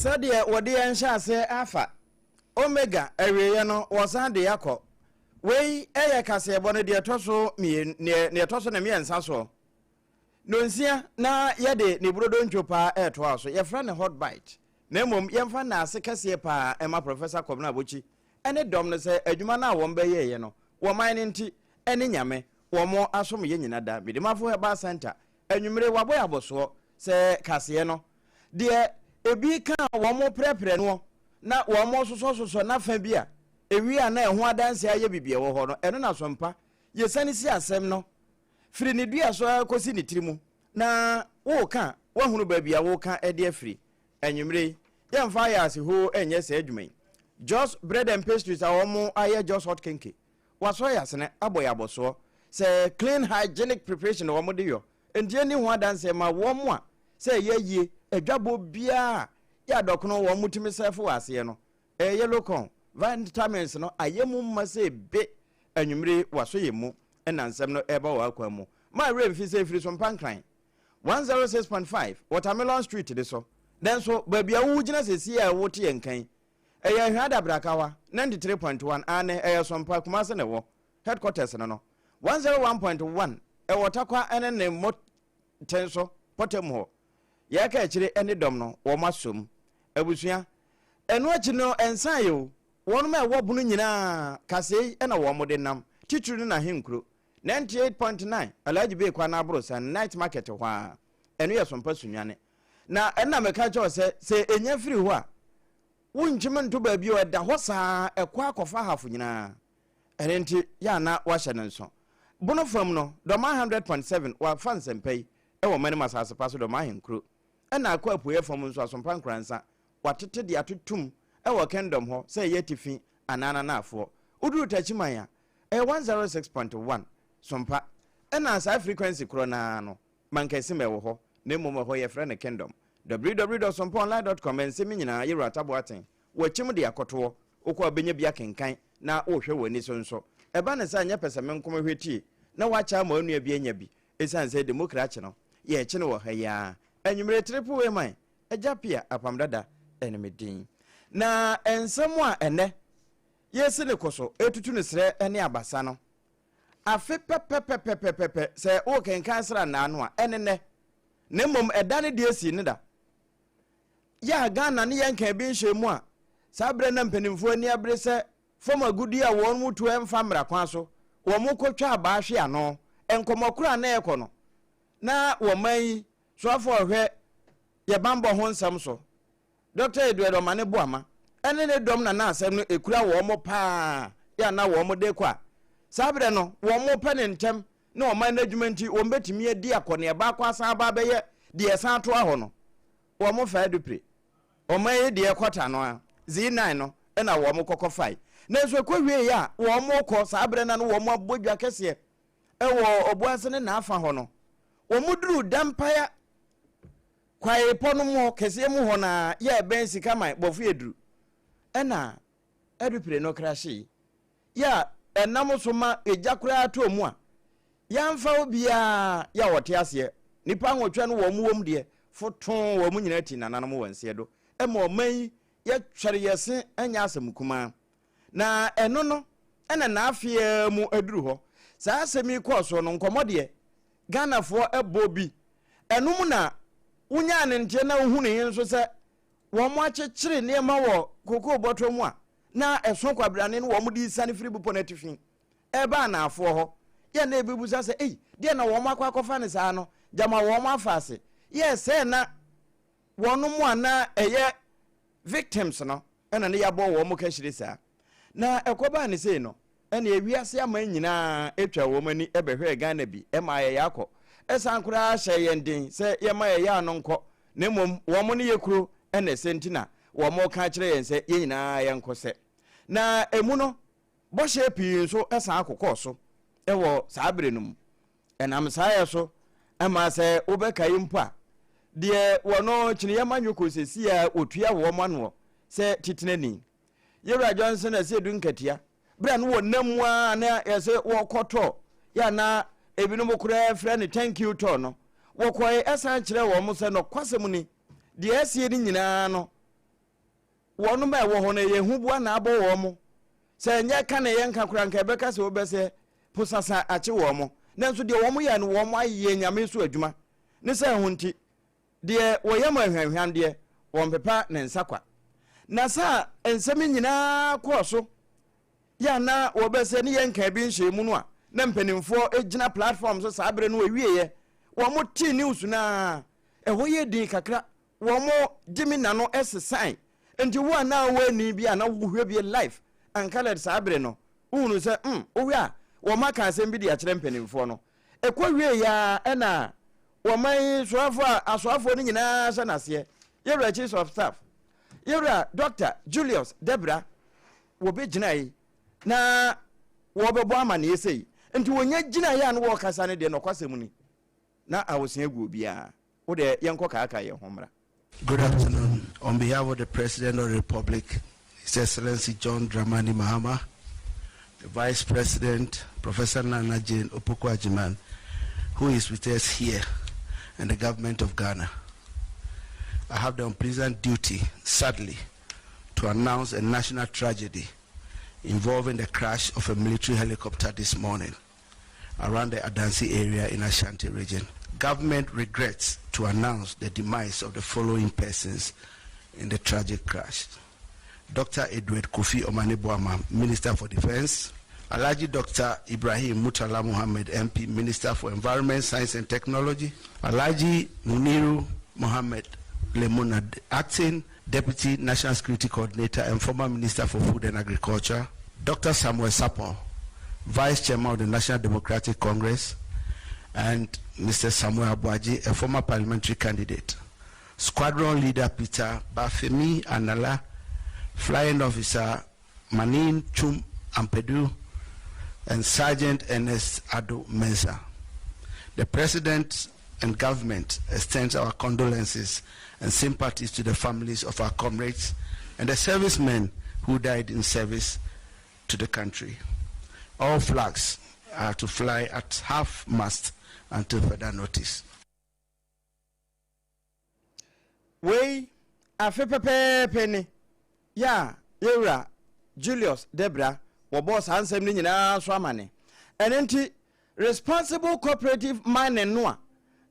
Sɛdeɛ wɔde yɛn hyɛ aseɛ Alfa, Omega, awieeɛ no, wɔsan de akɔ. Wei yɛ kaseɛbɔ no deɛ ɛtɔ so mmienu, deɛ ɛtɔ so ne mmiɛnsa soɔ. Nonsia na yɛde ne burodo ntwo paa ɛretoa so. Yɛfrɛ no hot bite. Na mmom yɛmfa nnaase kɛseɛ paa ɛma Professor Kɔbena Abokyi ne dɔm no sɛ adwuma no a wɔn bɛyɛeɛ no wɔ man no nti ne Nyame wɔn asom yɛ nyina da. Medimafo Herbal Center anwummere wabɔ yɛ abɔsoɔ sɛ kaseɛ no deɛ ebi ka a wɔn prɛprɛ noɔ na wɔn sosɔsosɔ n'afa bi a ewie a na ɛho adanseɛ ayɛ biribi ɛwɔ hɔ no, ɛno na sompa yɛsane si asɛm no firi ne dua so ara kɔsi ne tiri mu na woreka a woahunu baabi a woreka de afiri. Anwummere yi, yɛmfa ayɛ ase hoo nyɛ saa adwuma yi. Jos Bread and Pastries a wɔn ayɛ Jos Hot Kenke, wɔasɔ yɛ asene abɔ yɛ abɔsoɔ sɛ clean hygienic preparation na wɔn de yɔ, nti yɛnni ho adanseɛ ma wɔn a sɛ ɛyɛ ayie, adwabɔ biara a yɛ adɔkono wɔn tumi sɛɛfo wɔ aseɛ no. Ɛyɛ yellow corn, vitamins no ayɛ mu ma sɛ ebe anwummere yi wɔasɔ yɛn mu na nsɛm no reba wɔ akwan mu. Ma werɛ mfi sɛ ɛfiri so mpa nkran 106.5 Watermelon Street de so. Nanso baabi a wogyina seesei a wote yɛn nka yi, ɛyɛ Ahwea Adabrakawa 93.1, aane, ɛyɛ Sompa, Kumase na ɛwɔ, headquarters no no. 101.1 ɛwɔ Tarkwa ne ne mmɔten so pɔtam hɔ. Yɛka akyire ne dɔm no, wɔn asom. Abusua, ɛno akyi no ɛnsan yɛ o, wɔnom a ɛwɔ bono nyinaa kaseɛ yi na wɔn de nam, titiri no n'ahenkuro. 98.9 Alhaji Bey kwan aborosan, night market hɔ ara. Ɛno yɛ Sompa Sunyani. Na ɛna meka kyerɛ wo sɛ, sɛ ɛnya firi hɔ a, wonkyim nto baabi o, ɛda hɔ saa, ɛkɔ akɔfa ahafo nyinaa. Ɛno nti, yɛ a na woahyɛ no nso. Bono fam no, Dɔmaa 100.7 wɔafa nsɛmpa yi wɔ ɔman no mu asase pa so, Dɔmaa ahenkuro. Ɛna akɔ apueɛ fam nso, Asompa Nkoransa, wɔatete de atotom wɔ Kingdom hɔ sɛ ɛyɛ atifi anaa ananaafoɔ. Woduru Takyiman a, ɛyɛ 106.1 Sompa. Ɛna saa frequency korɔ no ara no, Mankasim ɛwɔ hɔ, na mmom ɛhɔ yɛfrɛ no Kingdom. www.sompaonline.com Nsɛm yi nyinaa, Yɛwura Taboaten, wɔakyim de akɔtoɔ. Wokɔ a wobɛnya bi akenkan na wohwɛ w'ani so nso. Ɛba no saa a, nyɛ pɛsɛmenkomhwɛ tie na woakyɛ ama wo nua bi anya bi. Esiane sɛ demokrakye no, yɛrekye no wɔ ha yi ara. Anwummere Triple A man, Agya Pia Apam Dada ne me din. Na nsɛm a ɛnnɛ yɛresi no kɔ so retutu no serɛ ne abasa no, afe pɛpɛpɛpɛpɛpɛ sɛ worekenkan srannaa no a, ɛne nnɛ. Na mmom ɛda no deɛ sii ne da. Yɛ a Ghana ne yɛn nkaa bi nhyɛɛ mu a, saa berɛ na mpanimfoɔ ani abere sɛ fam agudeɛ a wɔn mu tu mfa mmara kwan so, wɔn kɔtwa abaa hwe ano. Nkɔmmɔ korɔ a na ɛrekɔ no, na wɔn man yi soafoɔ a ɔhwɛ yɛ banbɔ ho nsɛm so, Dɔkta Edward Omane Boamah, ne ne dɔm na na asɛm no kura wɔn paa yɛ a na wɔn de kɔ a, saa berɛ no wɔn pɛ ne ntɛm na ɔman no adwuma nti wɔn bɛtumi adi akɔneaba akɔ asan aba abɛyɛ deɛ ɛsan toa hɔ no, wɔn fa adupire. Ɔman yi deɛ kɔta no a, Z9 no na wɔn kɔkɔ fae. Nanso ɛkɔ wieeɛ a wɔn kɔ saa berɛ no na wɔn abɔ dwa kɛseɛ wɔ Obuasi ne n'afa hɔ no, wɔn duruu Dampaya kwaepɔ no mu kɛseɛ mu hɔ no a yɛ ɛbɛn Sikaman bɔfo aduru ɛna adupire no krahyee yɛ a ɛnam so ma egya koraa tɔɔ mu a yɛamfa obiara yɛ a ɔte aseɛ. Nnipa nwɔtwe no wɔn wɔm deɛ fotoo wɔn nyinaa ti nananom wɔn nseɛ do ma ɔman yi yɛtwɛre yɛse ɛnyɛ asɛm kumaa. Na ɛno no ɛna n'afeɛ mu aduru hɔ. Saa asɛm yi kɔɔ soɔ no nkɔmmɔ deɛ Ghanafoɔ ɛbɔ bi. Ɛno mu na wonyaa ne nteɛ na wohunuiɛ nso sɛ wɔn akyekyere nneɛma wɔ kokoo bɔtɔ mu a na ɛso kwabrane no wɔn de resiane firi bepɔ no atifi reba anaafoɔ hɔ. Yɛ na ebi bisa sɛ, ei, deɛ na wɔn akɔ akɔfa no saa no, gyama wɔn afa ase. Yɛ sɛ na wɔn mu a na ɛyɛ victims no ɛna ne yɛabɔ wɔn kahyire saa. Na ɛkɔbaa ne sei no, ɛne ewiase aman nyinaa atwa wɔn ani bɛhwɛɛ Ghana bi ɛma yɛyɛ akɔ. Ɛsan koraa hyɛ yɛn den sɛ yɛma yɛyɛ ano nkɔ, na mmom wɔn ne yɛ kuro ɛna ɛsɛ nti na wɔka kyerɛ yɛn sɛ yɛn nyinaa yɛnkɔ sɛ. Na emu no, bɔhyɛ pii nso san kokɔɔ so wɔ saa bere no mu. Ɛnam saa yɛ so ma sɛ wobɛkae mpo a, deɛ wɔno kyeneɛ ma nwoko sɛsi a wɔtua wɔn anoɔ sɛ titenani. Yɛwura Johnson Asiedu Nkatia, berɛ a no wɔnam mu a na yɛsɛ wɔkɔtɔ yɛ a na ebinom koraa frɛ no thank you tɔ no, wɔkɔe ɛsan kyerɛ wɔn sɛ nɔkwasɛm ni, deɛ asie no nyinaa no, Wɔnom a ɛwɔ hɔ no, ɛyɛ huboa na abɔ wɔn. Sɛ ɛnyɛ ka na ɛyɛ nka koraa, nka ɛbɛka sɛ wobɛsɛ posasa akye wɔn. Nanso deɛ wɔn yɛ no, wɔn ayɛ Nyame so adwuma. Ne sɛ ɛho nti, deɛ wɔyam ahwanhwan deɛ, wɔmpepa ne nsa kwa. Na saa nsɛm yi nyinaa kɔɔ so, yɛ a na wɔbɛsɛ ne yɛn nkaa bi nhyɛɛ mu no a, na mpanimfoɔ gyina platform so saa berɛ no awieɛ, wɔn tee news no a, ɛhɔ yɛ din kakra. Wɔn gye me na no sesae. Nti wo a na wowɔ ani bi a na wohwɛ bi live and coloured saa bere no, wohunu sɛ mm, wohwɛ a wɔn aka asɛm bi de akyerɛ mpanimfoɔ no. Ɛkɔ wie yɛ a ɛna wɔn soafoɔ a asoafoɔ no nyinaa hyɛ n'aseɛ. Yɛwura Chiefs of Staff, yɛwura Dr. Julius Debra, wɔbɛgyinae na wɔbɛbɔ amaneɛ sei. Nti wɔnya gyinaeɛ a na wɔrekasa no deɛ nɔkwasɛm ni, na awosea gu obiara. Wo deɛ yɛnkɔ kaakae yɛn ho mmra. Good afternoon. On behalf of the President of the Republic, His Excellency John Dramani Mahama, the Vice President, Professor Nana Jane Opoku-Agyemang, who is with us here, and the government of Ghana. I have the unpleasant duty, sadly, to announce a national tragedy involving the crash of a military helicopter this morning around the Adansi area in Ashanti region. Government regrets to announce the demise of the following persons in the tragic crash. Dr. Edward Kofi Omane Boamah, Minister for Defense. Alhaji Dr. Ibrahim Murtala Muhammad, MP, Minister for Environment, Science and Technology. Alhaji Muniru Mohammed Lemona, Acting Deputy National Security Coordinator and former Minister for Food and Agriculture. Dr. Samuel Sapon, Vice Chairman of the National Democratic Congress, and Mr. Samuel Abuaji, a former parliamentary candidate. Squadron Leader Peter Bafemi Anala, Flying Officer Manin Chum Ampedu, and Sergeant Ernest Ado Mensah. The President and government extends our condolences and sympathies to the families of our comrades and the servicemen who died in service to the country. All flags are to fly at half mast until further notice. Wei afe pɛpɛɛpɛ ni yɛ a yɛwura Julius Debra wɔbɔɔ saa nsɛm no nyinaa so amane. Ɛno nti responsible cooperative mining no a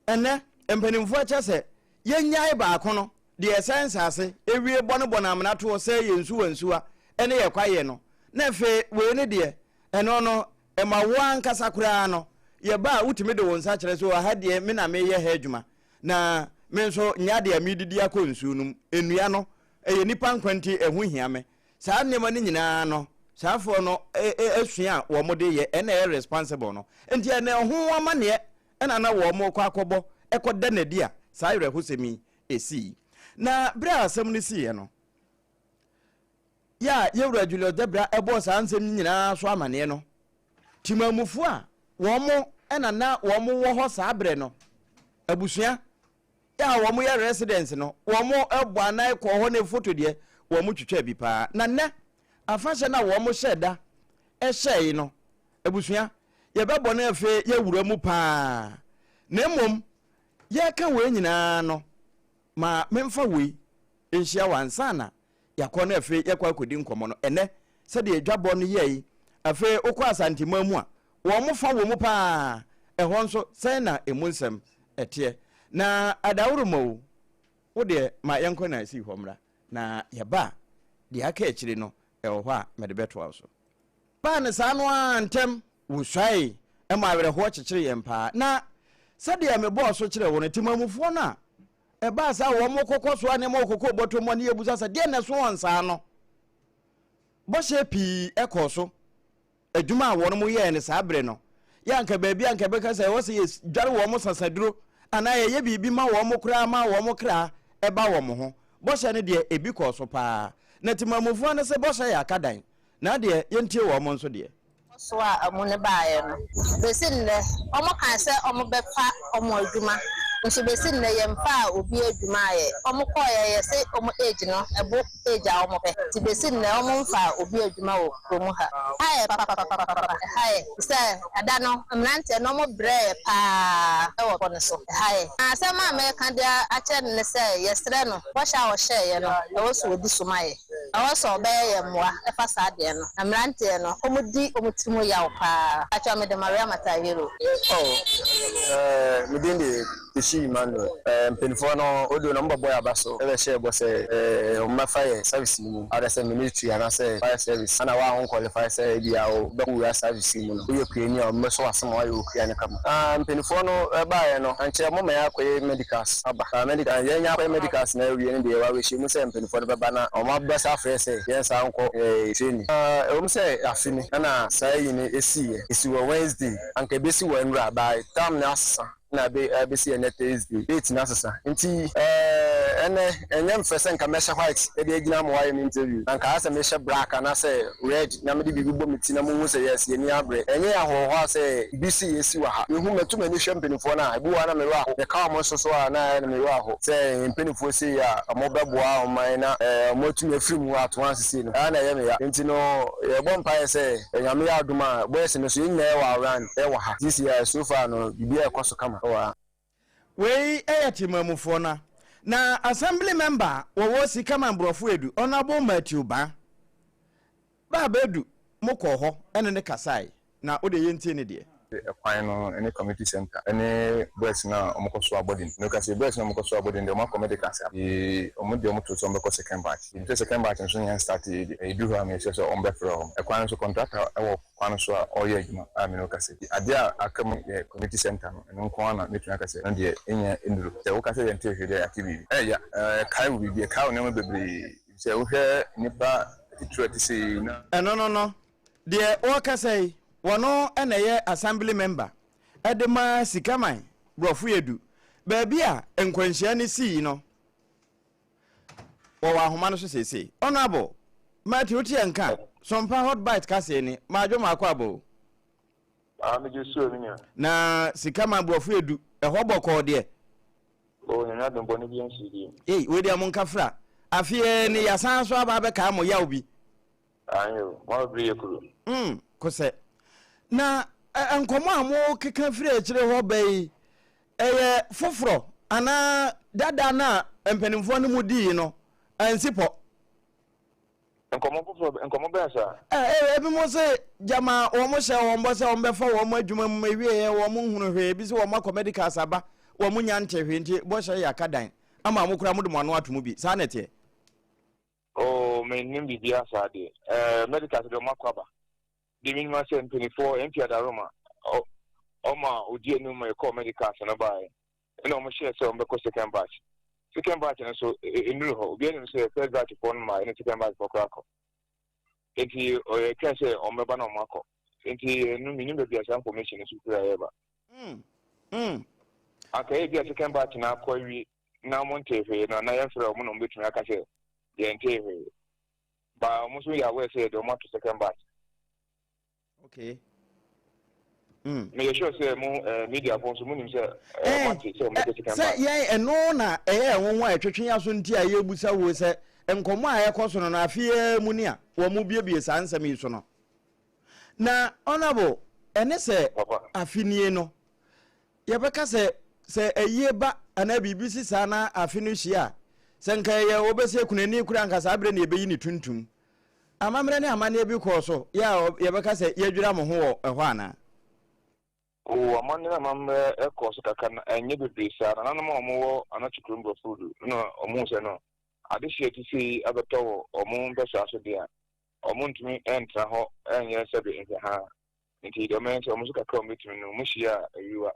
ɛnɛ mpanimfoɔ kyɛ sɛ yɛnyae baako no deɛ ɛsɛ nsase ewie bɔnebɔne amena toɔ sɛ yɛ nsuwa nsuwa ɛne yɛ kwaeɛ no, na afei wei ne deɛ ɛno no ɛma wo ankasa koraa no yɛba a wotumi de wo nsa kyerɛ sɛ ha deɛ me na meyɛ ha adwuma na me nso nyɛ adeɛ a medidi akɔ nsuo no mu, nnua no ɛyɛ nipa nkwa nti ɛho hia me. Saa nneɛma no nyinaa no saafoɔ no asua a wɔn de yɛ ɛna ɛyɛ responsible no nti ɛna ɛho amaneɛ ɛna na wɔn kɔ akɔbɔ ɛkɔda n'adi a saa awerɛhosɛm yi esii. Na bere a asɛm no siiɛ no, yɛ a yɛwura Julius Debra ɛbɔɔ saa nsɛm yi nyinaa so amaneɛ no, timamufoɔ a wɔn ɛna na wɔn wɔ hɔ saa berɛ no, abusua yɛ a wɔn yɛ residents no, wɔn ɛbɔ anan kɔɔ hɔ ne foto deɛ wɔn twitwa bi paa. Na nnɛ afahyɛ no a wɔn hyɛ da ɛhyɛ yi no, abusua yɛbɛbɔ no afei yɛwura mu paa. Na mmom yɛka wei nyinaa no, ma memfa wei nhyia wɔ ansa na yɛakɔ no afei yɛkɔ akɔdi nkɔmmɔ no. Ɛnɛ sɛdeɛ dwabɔ no yɛi, afei wokɔ Asanteman mu a wɔn mo fa wɔ mu paa, ɛhɔ nso sɛn na emu nsɛm ɛteɛ. Na adaworo ma o, wo deɛ ma yɛnkɔ na esi hɔ mmra, na yɛba a deɛ aka akyire no ɛwɔ hɔ a mɛde bɛtoa so. Baa ne saa no ara ntɛm wosuae ma awerɛhoɔ kyekyere yɛn paa. Na sɛdeɛ mebɔɔ so kyerɛ wo no, temamufoɔ no a ɛbaa saa wɔn kɔkɔ so a nneɛma wɔkɔkɔ bɔtɔ mu a ne yɛbusa sɛ deɛ na ɛso wɔn saa no, bɔhyɛ pii ɛkɔɔ so. Adwuma a wɔn yɛɛ no saa berɛ no, yɛ anka baabi anka bɛka sɛ ɛwɔ sɛ yɛdware wɔn sasaduro anaa yɛyɛ biribi ma wɔn koraa ma wɔn kra ɛba wɔn ho. Bɔhyɛ no deɛ ebi kɔɔ so paa. Na temamufoɔ no sɛ bɔhyɛ yɛ akadan, na deɛ yɛntie wɔn nso deɛ. So a ɔmo ne baeɛ no, besi nnɛ ɔmo kaa sɛ ɔmo bɛfa ɔmo adwuma, nso besi nnɛ yɛmfaa obi adwuma ayɛ. Ɔmo kɔɔeɛ yɛse ɔmo age no ɛbo age a ɔmo pɛ, nti besi nnɛ ɔmo mfaa obi adwuma wɔ kurom ha. Ha yɛ papapapapa, ɛha yɛ sɛ ɛda no mmeranteɛ no ɔmo brɛɛ paa ɛwɔ pɔ no so. Ɛha yɛ. Na asɛm a mɛka de akyerɛ no ne sɛ yɛsrɛ no, bɔhyɛ a ɔhyɛeɛ no ɛwɔ so ɔdi so ma yɛ. Ɛwɔ sɛ ɔbɛyɛ yɛn mmoa ɛfa saa adeɛ no. Na mmeranteɛ no, wɔn di wɔn tiri mu yaw paa. Pakyɛw mede Maria Matahiro. Oh, eh, me din de Keshi Emmanuel. Eh, mpanyinfoɔ no, odo na wɔbɛbɔ yɛn aba so bɛhyɛɛ bɔ sɛ eh, wɔbɛfa yɛn service no mu, either sɛ military anaasɛ fire service. Ana wo a wo nqualify sɛ ebia wobɛkɔ wura service yi mu no, woyɛ kuani a wɔbɛsɔ w'ase ma woayɛ okua no kama. Ah, mpanyinfoɔ no baeɛ no, ankyɛ wɔma yɛakɔyɛ medicals aba. Ah, medical, yɛnya akɔyɛ medicals na awie no deɛ, yɛwɔ awerɛhyɛmu sɛ mpanyinfoɔ no bɛba na wɔabɛsa afrɛ sɛ yɛnsan nkɔ eh, training. Ah, ɛwom sɛ afe ni na saa ayi no esiiɛ, esi wɔ Wednesday, anka ebesi wɔ nnora, by tam no asesa na ebe abesi ɛnnɛ Thursday, date no asesa nti eh, ɛnnɛ ɛnyɛ mfɛ sɛ nka mɛhyɛ white de agyina ama wɔayɛ me interview, na nka ayɛ sɛ mehyɛ black anaasɛ red na mede biribi bɔ me ti na mohu sɛ yes yɛn ani abere. Ɛnyɛ ahohoahoa sɛ biribi sei asi wɔ ha. Mehu, matu m'ani hwɛ mpanimfoɔ no a, ebi wɔ hɔ a na me werɛ aho. Meka wɔn nso so a na ayɛ na me werɛ aho sɛ yɛn mpanimfoɔ sei a wɔbɛboa ɔman na wɔatumi afiri mu ato anse sei no, ɛyɛ a na ɛyɛ me ya. Nti no yɛbɔ mpaeɛ sɛ Nyame yɛ adom a, boys no nso yɛn nyinaa yɛwɔ around wɔ ha. This year so far no biribiara ɛkɔ so kama wɔ ha. Wei yɛ Temamufoɔ no na Assembly Member a wɔwɔ Sikaman Borɔfo Edu, Honourable Matthew Baa. Baa Badu mo kɔɔ hɔ ne no kasae na wodeɛ yɛntie ne deɛ. Kwan no ne community centre ne boys no a wɔkɔ so abɔden no ka sɛ boys no a wɔkɔ so abɔden deɛ wɔakɔ medicals a wɔn deɛ wɔto sɛ wɔbɛkɔ second batch yɛnim sɛ second batch nso nyɛ start yɛ deɛ ɛduru hɔ a mehyɛ sɛ wɔbɛfrɛ wɔn ɛkwan no so contractor wɔ kwan no so a ɔreyɛ adwuma a me ne wo ka sɛ adeɛ a aka mu yɛ community centre no ɛno nko ara na mɛtumi aka sɛ ɛno deɛ ɛnya nnuru sɛ woka sɛ yɛntee hwee deɛ yɛate biribi ɛyɛ ɛkae wo biribi ɛkae wo nneɛma bebree sɛ wohwɛ nnipa atitiriw a ɛte sei na. Ɛno no no, deɛ ɔrekasa yi, wɔno na ɛyɛ Assembly Member de ma Sikaman Borɔfo Edu, baabi a nkwanhyia no sii no. Wɔwɔ ahoma no so seesei. Honourable Matthew wote yɛn nka? Sompa Hot Bite kaseɛ ni, Madwo Maakɔ aba o. Ah, megye so me nua. Na Sikaman Borɔfo Edu, ɛhɔ bɔkɔɔ deɛ? Oh, Nyame adom bɔne bi ansii bio. Ei, wei deɛ monka fra. Afeɛ ni yɛasan so aba abɛkaa mo yaw bi. Aane o, mo abɛbrɛ yɛ kuro. Mm, kosɛ. Na nkɔmmɔ a mokeka firi akyire hɔ ba yi, ɛyɛ foforɔ anaa dada no a mpanimfoɔ no mu dii no ansi pɔ? Nkɔmmɔ foforɔ, nkɔmmɔ bɛn saa? Ɛ, ebinom se gyama wɔn hyɛ wɔn bɔ sɛ wɔn bɛfa wɔn adwuma mu, ewieɛ wɔn nhunu hwee, ebi se wɔn akɔ medicals aba, wɔn nya nte hwee nti bɔhyɛ yɛ aka dan ama mo koraa mode mo ano ato mu bi, saa na ɛteɛ? Oh, mennim biribiara saa deɛ. Eh, medicals deɛ ɔmo akɔ aba. Deɛ menim ara sɛ mpaninfoɔ, MP Adaroma, ɔ, ɔma ɔdi anim ma yɛkɔɔ medicals no baeɛ. Ɛna ɔmo hyɛɛ sɛ ɔmo bɛkɔ second batch. Second batch no nso, e, ɛnnuru hɔ. Obiara nim sɛ first batch foɔ no mmaeɛ, ɛna second batch foɔ koraa kɔ. Enti, ɔ, yɛtwɛn sɛ ɔmo bɛba na ɔmo akɔ. Enti, ɛno, mennim baabi a saa information no nso firi a ɛreba. Mm, mm. Anka ebia second batch no akɔ awie na wɔntee hwee no, anaa yɛmfrɛɛ wɔn na wɔbɛtumi aka sɛ yɛntee hwee. But wɔn nso yɛ aware sɛ yɛde wɔn ato second batch. Okay. Mm. Meyɛ sure sɛ mo eh, media fo nso monim sɛ eh, moate sɛ wɔbɛkɔ second Sɛ batch. yɛn ɛno na ɛyɛ nwonwa a ɛtwetwe yɛn aso nti a yɛrebusa wo sɛ nkɔmmɔ a ɛkɔ so no no afe yi ara mu ni a wɔbuebue saa nsɛm yi so no. Na honourable, ɛne sɛ afe nie no, yɛbɛka sɛ sɛ ayie ba anaa biribi si saa na afe no hyia a, sɛ nka ɛyɛ wɔbɛsɛ kunani koraa nka saa berɛ na yɛbɛyi ne tuntum. Amammerɛ ne amanneɛ bi kɔɔ so yɛ a yɛbɛka sɛ yɛadwira mo ho wɔ ɛhɔ anaa? O, amanneɛ ne amammerɛ kɔɔ so kakra na ɛnyɛ bebree saa. Nananom a wɔwɔ Anɔkye kurom Brɔfurudu no na wɔhuu sɛ no adehye a ɛte sei abɛtɔ wɔ wɔn mpɛsoa so deɛ a, wɔntumi ntra hɔ nyɛ sɛbe nhwɛhaa. Nti deɛ wɔyɛ ne sɛ wɔn nso kakra a wɔbɛtumi no, wɔhyiaa awiwa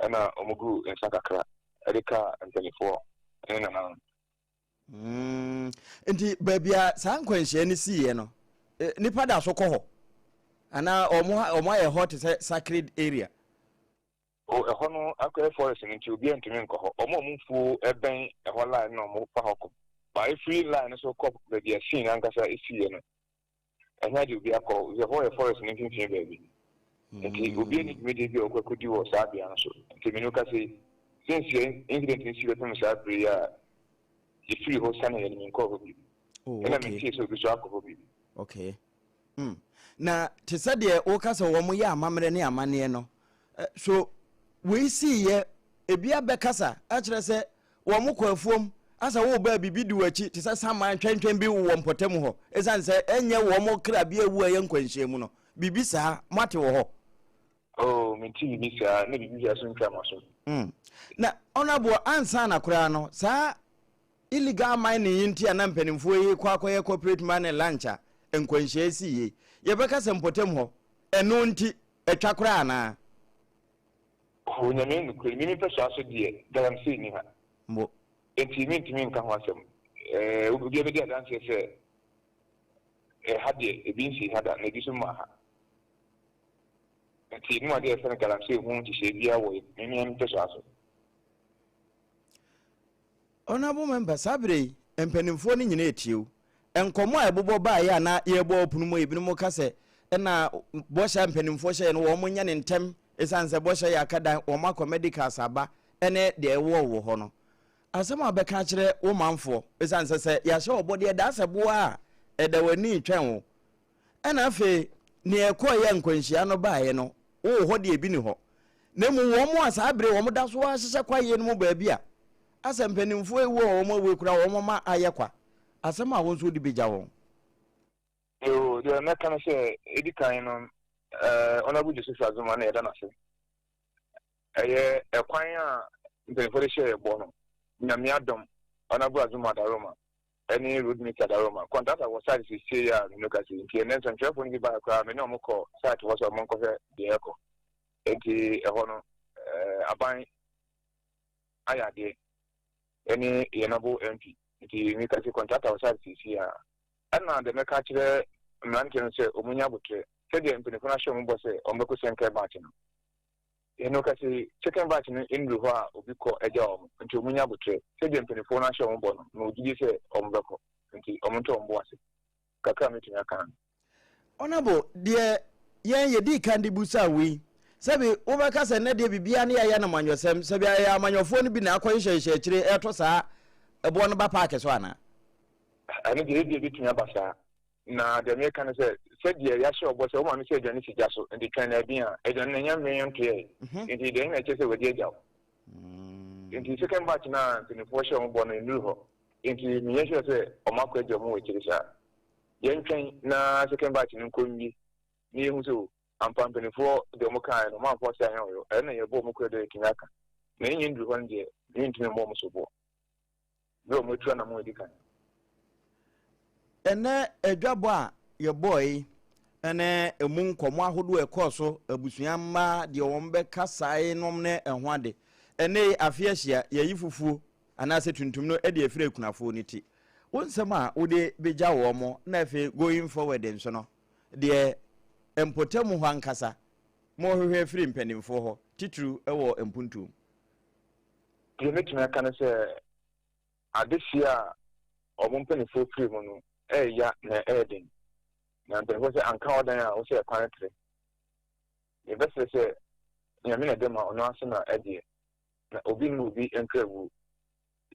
ɛna wɔguu nsa kakra de kaa mpanimfoɔ ne nananom. Mm, nti baabi a saa nkwanhyia no siiɛ no, nipa da so kɔ hɔ anaa wɔn ayɛ hɔ te sɛ sacred area? O, ɛhɔ no akɔyɛ forest no nti obiara ntumi nkɔ hɔ. Wɔn a wɔn mfuo bɛn ɛhɔ line no na wɔfa hɔ kɔ. Ba efiri line no so kɔ baabi a scene ankasa esiiɛ no, ɛhia deɛ obiara kɔ hɔ. Ɛhɔ yɛ forest no mfimfini baabi. Nti obiara nni dwumadie bi a ɔkɔ akɔdi wɔ saa bea no so. Nti me ne wo kasa yi, since yɛ incident no sii bɛpem saa bere yi a yɛfiri hɔ saneeɛ no, menkɔɔ hɔ bio. Oh, Ɛna okay. mentee sɛ obi nso akɔ hɔ bio. Okay. Mm. Na te sɛ deɛ woka sɛ wɔn yɛ amammerɛ ne amanneɛ no, so wei siiɛ ebi abɛkasa akyerɛ sɛ wɔn kɔ afuom Asɛ woreba a biribi di w'akyi te sɛ saman twɛntwɛn bi wɔ mpɔtam hɔ, ɛsiane sɛ ɛnyɛ wɔn kra bi awu a ɛyɛ nkwanhyia mu no, biribi saa moate wɔ hɔ? Oh, mente biribi saa, na biribi saa nso ntwa m'aso. Na Honourable, ansa na koraa no, saa illegal mining yi nti a na mpanimfoɔ yi kɔ akɔyɛ corporate mining lunch a nkwanhyia yi sii yei, yɛbɛka sɛ mpɔtam hɔ, ɛno nti, atwa koraa anaa? Oh, Nyame nokorɛ ni, me mepɛ so deɛ, galamsey nni ha. Mo. Enti mentumi nka ho asɛm. Ɛɛ, obiara bɛdi adanseɛ sɛ ɛha deɛ, ebi nsii ha da, na ebi nso mmaa ha. Enti yɛnnim adeɛ a yɛfrɛ no galamsey ho nhyehyɛeɛ biara wɔ me me mepɛ so. Honourable Member, saa berɛ yi, mpanimfoɔ no nyinaa retie wo. Nkɔmmɔ a ɛbobɔ baeɛ a na yɛrebɔ wɔ pono mu a ebinom ka sɛ ɛna bɔhyɛ a mpanimfoɔ hyɛeɛ no wɔn nyɛ no ntɛm ɛsiane sɛ bɔhyɛ yɛ aka dan, wɔn akɔ medicals aba ne deɛ ɛwɔ wɔ hɔ no. Asɛm a wobɛka akyerɛ wo manfoɔ ɛsiane sɛ sɛ yɛahyɛ wɔ bɔ deɛ ɛda sɛ boa a ɛda w'ani retwɛn wo. Ɛna afei nea ɛkɔeɛ a nkwanhyia no baeɛ no wowɔ hɔ deɛ ebi ni hɔ. Na mmom wɔn a saa bere wɔn da so ara hyehyɛ kwaeɛ no mu baabi a asɛ mpanimfoɔ awu a wɔn awu koraa wɔn ma ayɛ kwa. Asɛm a wo nso wode bɛgya wɔn. Yoo, deɛ mɛka ne sɛ, ɛdi kan no, Honourable Joseph Azuma na yɛda no ase. Ɛyɛ ɛkwan a mpanimfoɔ de hyɛɛ bɔ no, Nyame adom, Honourable Azuma Daroma ɛne Road Minister Daroma, kɔntrata wɔ site seesei a me no ka sei, nti ɛnnɛ nsɛntwerɛfoɔ no bi baeɛ koraa, me ne wɔn kɔ site hɔ sɛ wɔn nkɔhwɛ deɛ ɛrekɔ. Nti ɛhɔ no, aban ayɛ adeɛ ɛne yɛn noble MP, nti meka sɛ kɔntrata wɔ site seesei a. Ɛna deɛ mɛka akyerɛ mmeranteɛ no sɛ wɔn nya aboterɛ, sɛdeɛ mpanimfoɔ no ahyɛ wɔn bɔ sɛ wɔn bɛkɔ second batch no. Yɛn ka sɛ second batch no nnuru hɔ a obi kɔ agya wɔn, nti wɔn nya aboterɛ, sɛdeɛ mpanimfoɔ no ahyɛ wɔn bɔ no, mewɔ gyidie sɛ wɔn bɛkɔ, nti wɔn nto wɔn bo ase. Kakra a mɛtumi aka no. Honourable, deɛ yɛn yɛdii kan de busaa wo yi, sɛbi wobɛka sɛ nnɛ deɛ biribiara ne yɛayɛ no amanyɔsɛm, sɛbi ɛyɛ amanyɔfoɔ no bi na akɔhyehyɛhyehyɛ akyire ɛreto saa ɛboɔ no ba paake so anaa? Ɛno deɛ ebia ebetumi aba saa. Na deɛ mereka ne sɛ, sɛdeɛ yɛahyɛ wo bɔ sɛ wo maame sɛ aduane si gya so, nti twɛn no abien a, aduane no ɛnyɛ mmee ntoɛe. Nti deɛn na ɛkyerɛ sɛ wadi agya wo? Nti second batch no a mpanimfoɔ hyɛɛ wɔn bɔ no nnuru hɔ. Nti menyɛ sure sɛ wɔn akɔ agya wɔn wɔ akyiri saa. Yɛntwɛn na second batch no nkɔ nwie na yɛhu sɛ o, ampa mpanimfoɔ deɛ wɔn kaeɛ no wɔn amfa ɔsɛ anyɛ ɔyɔ. Ɛno na yɛbɔ wɔn kura dɛ yɛtumi aka. Na yɛnyɛ nnuru hɔ no deɛ, mentumi mmɔ wɔn soboɔ. Bere a wɔatu anammɔn a edi kan. Ɛnnɛ adwabɔ a yɛbɔe yi ne emu nkɔmmɔ ahodoɔ a ɛkɔɔ so, abusua mma, deɛ wɔn bɛkasae nom ne ɛho ade. Ɛnnɛ yi, afe ahyia, yɛayi fufuo anaasɛ tuntum no de afiri akunafoɔ no ti. Wo nsɛm a wode bɛgya wɔn na afei going forward nso no, deɛ mpɔtam hɔ ankasa mohwehwɛ afiri mpanimfoɔ hɔ, titiriw wɔ mpuntuo mu. Deɛ mɛtumi aka ne sɛ, adehyeɛ a wɔn mpanimfoɔ firi mu no ɛyɛ ya na ɛyɛ den. Na mpanimfoɔ sɛ anka ɔdan a wosɛ ɛkwan tere. Yɛbɛsrɛ sɛ Nyame na ɛde ma ɔno ara so na ɛdeɛ. Na obi mma obi nkra wuo.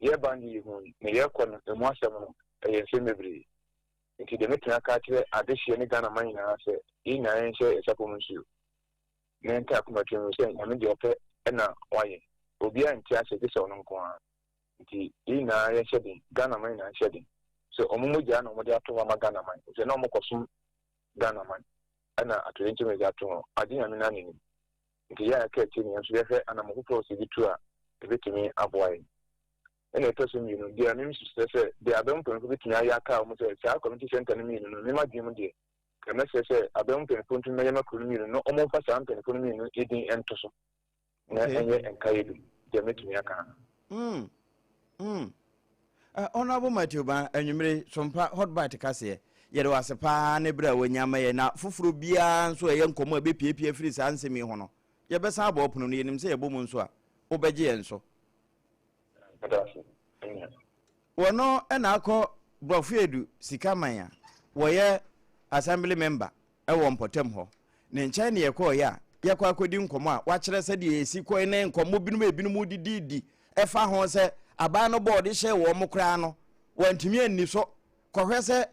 Yɛreba no deɛ yɛhui, na yɛrekɔ no ɛmu asɛm no ɛyɛ nsɛm bebree. Nti deɛ mɛtumi aka akyerɛ adehyeɛ ne Ghana man nyinaa sɛ yɛn nyinaa yɛnhyɛ yɛn sapɔ mu nsuo. Na yɛnka akoma tirim sɛ Nyame deɛ ɔpɛ na wayɛ. Obiara nte aseɛ gye sɛ ɔno nko ara. Nti yɛn nyinaa yɛnhyɛ den, Ghana man nyinaa nhyɛ den sɛ wɔn mogyaa na wɔde ato hɔ ama Ghana man, efisɛ na wɔkɔsom Ghana man ɛna atoyerɛnkyɛm na yɛde ato hɔ, agye Nyame no ara n'anim. Nti yɛn a yɛka akyire no yɛn nso yɛhwɛ anammɔn foforɔ a sɛ ebi tu a ɛbɛtumi aboa yɛn. Ɛna ɛtɔ so mmienu, deɛ me nso srɛ sɛ deɛ abɛn mpanyinfoɔ bɛtumi ayɛ aka wɔn sɛ saa community center no mmienu no, me m'adwene mu deɛ, Nka mɛsrɛ sɛ aban mu mpanyimfoɔ ntumi mmɛyɛ ma kuro no mmienu na wɔmfa saa mpanyimfoɔ no mmienu din nto so na ɛnyɛ nkaeɛ dum. Deɛ mɛtumi aka ano. Mm. Mm. Uh, Honorable Matthew Ban, anwummere sompa hot bite kaseɛ. Yɛde wo ase paa ne berɛ a wanya ama yɛn na foforɔ biara nso ɛyɛ nkɔmmɔ a ɛbɛpiapia firi saa nsɛm yi ho no. Yɛbɛsan abɔ ɔpono no, yɛnim sɛ yɛbɔ mu nso a, wobɛgye yɛn so. Meda ase, me nua. Wɔno na akɔ Borɔfoedu sika man a wɔyɛ assembly member wɔ mpɔtam hɔ. Ne nkyɛn na yɛkɔeɛ a yɛkɔ akɔdi nkɔmmɔ a wakyerɛ sɛdeɛ ɛsi kɔe ne nkɔmmɔ binom a ebinom dididi ɛfa ho sɛ aban no bɔɔ de hyɛɛ wɔn koraa no wɔantumi anni so kɔhwɛ sɛ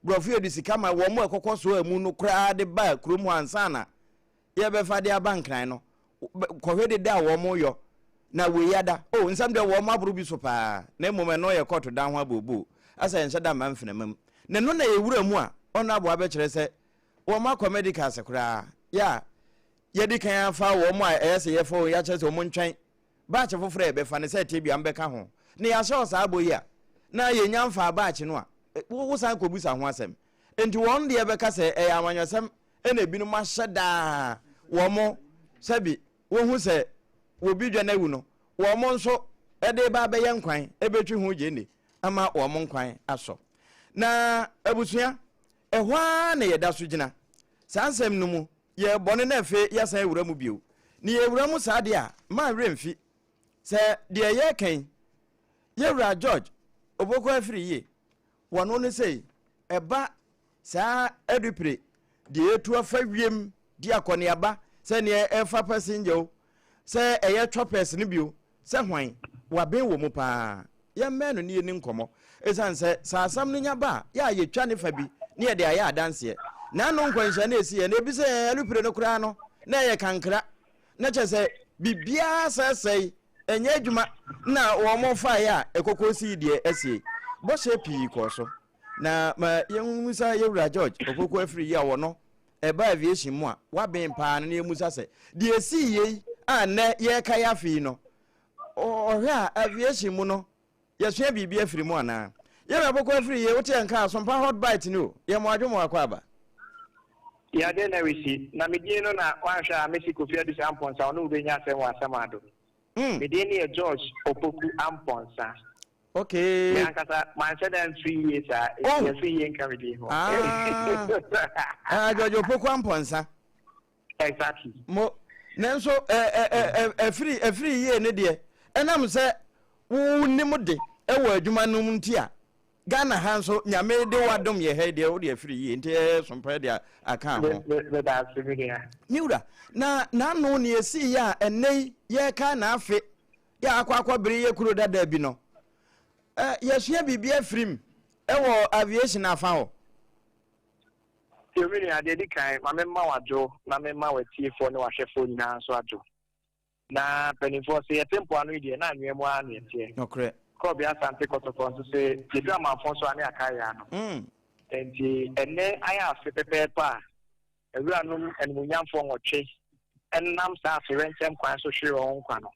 Borɔfoedu sika man wɔn a ɛkɔkɔ so amu no koraa de baa kurom hɔ ansa na yɛbɛfa de aba Nkran no, kɔhwɛ dede a wɔyɔ. Na wei ada. Oh, nsɛm deɛ wɔn aboro bi so paa, na mmom ɛno yɛ kɔɔto dan ho abooboo, asɛ ɛnhyɛ da mma mfenama mu. Na ɛno na yɛwura mu a, Honourable abɛkyerɛ sɛ wɔn akɔ medicals koraa, yɛ a yɛadi kan afa wɔn a ɛyɛ sɛ yɛfa wɔn, yɛakyerɛ sɛ wɔn ntwɛn batch foforɔ a yɛbɛfa no sɛ tebea mbɛka ho. Na yɛahyɛ wɔ saa bɔ yi a, na yɛnya mfaa batch no a, wo san kɔbisa ho asɛm. Enti wɔn deɛ bɛka sɛ ɛyɛ amanyɔsɛm na ebinom ahyɛ da a wɔn sɛbi wohu sɛ obi dwan awu no, wɔn nso de reba abɛyɛ nkwan bɛtwi ho gyeene ama wɔn nkwan asɔ. Na abusua, ɛhɔ ara na yɛda so gyina. Saa nsɛm no mu, yɛrebɔ no na afei yɛasan awura mu bio. Na yɛwura mu saa deɛ a, mma werɛ mfi sɛ deɛ yɛreka yi, Yɛwura George Opoku Afriyie, wɔno no sei, ɛba saa adupire deɛ yɛtu afa wiem di akɔneaba sɛ neɛ ɛfa passenger o, sɛ ɛyɛ choppers no bio, sɛ hwan, waben wɔ mu paa. Yɛmmɛn no ne yɛni nkɔmmɔ. Ɛsiane sɛ, sɛ asɛm no nya ba a, yɛ a yɛtwa ne fa bi ne yɛde ayɛ adanseɛ. N'ano nkwanhyia no ɛsiiɛ no, ebi sɛ ɛɛ alupire no koraa no, na ɛyɛ kankra. Na kyerɛ sɛ, biribiara sɛesɛe, ɛnyɛ adwuma na wɔn faeɛ a ɛkɔkɔ sii deɛ asie. Bɔhyɛ pii kɔɔ so. Na ma yɛmmisa yɛwura George Opoku Afiri yi a ɔno ɛba aviation mu a waben paa no na yɛmmisa sɛ deɛ ɛsii yei a nnɛ yɛrekae afe yi no ɔhwɛ a aviation mu no yɛsua biribi afiri mu anaa? Yɛwura Opoku Afiri yei wote yɛn nka Asompa hot bite ni o yɛ mo adwo mo akɔ aba. Yɛ adeɛ na resi, na me din no na woanhwɛ a mɛsi Kofi Adusah Amponsah ɔne wo bɛnya asɛm wɔ Asamado. Me din no yɛ George Opoku Amponsah. Okay. Me ankasa manhyɛ da mfiri yie saa, enti oh. afiri yie nka me din ho. Ah, ah George Opoku Ampɔnsa. Exactly. Mo nanso ɛfiri ɛfiri yie ne deɛ ɛnam sɛ wonim de ɛwɔ adwuma no mu nti a Ghana ha nso nyame de wadom yɛ ha deɛ wode afiri yie nti ɛyɛ sompa de aka ho. Me wura na n'ano ne ɛsii yɛ a ɛnnɛ yi yɛreka n'afe yɛ akɔ akɔ bere yɛ kuro dada bi no, ɛ yɛsua biribi afiri mu wɔ aviation afa hɔ. Tio me nua, deɛ ɛdi kan, ma me mma wo adwo na me mma w'atiefoɔ ne w'ahwɛfoɔ nyinaa nso adwo. Na mpanimfoɔ se yɛte mpoano yi deɛ, na anwea mu ara na yɛteɛ. Nokorɛ. Korɔbea Asante Kɔtɔkɔ nso se yɛduru amanfo so a ne yɛakae yɛn ano. Enti ɛnnɛ ayɛ afe pɛpɛɛpɛ a Awuranom animuonyamfoɔ nwɔtwe nam saa atoyerɛnkyɛm kwan so hweree wɔn nkwa no,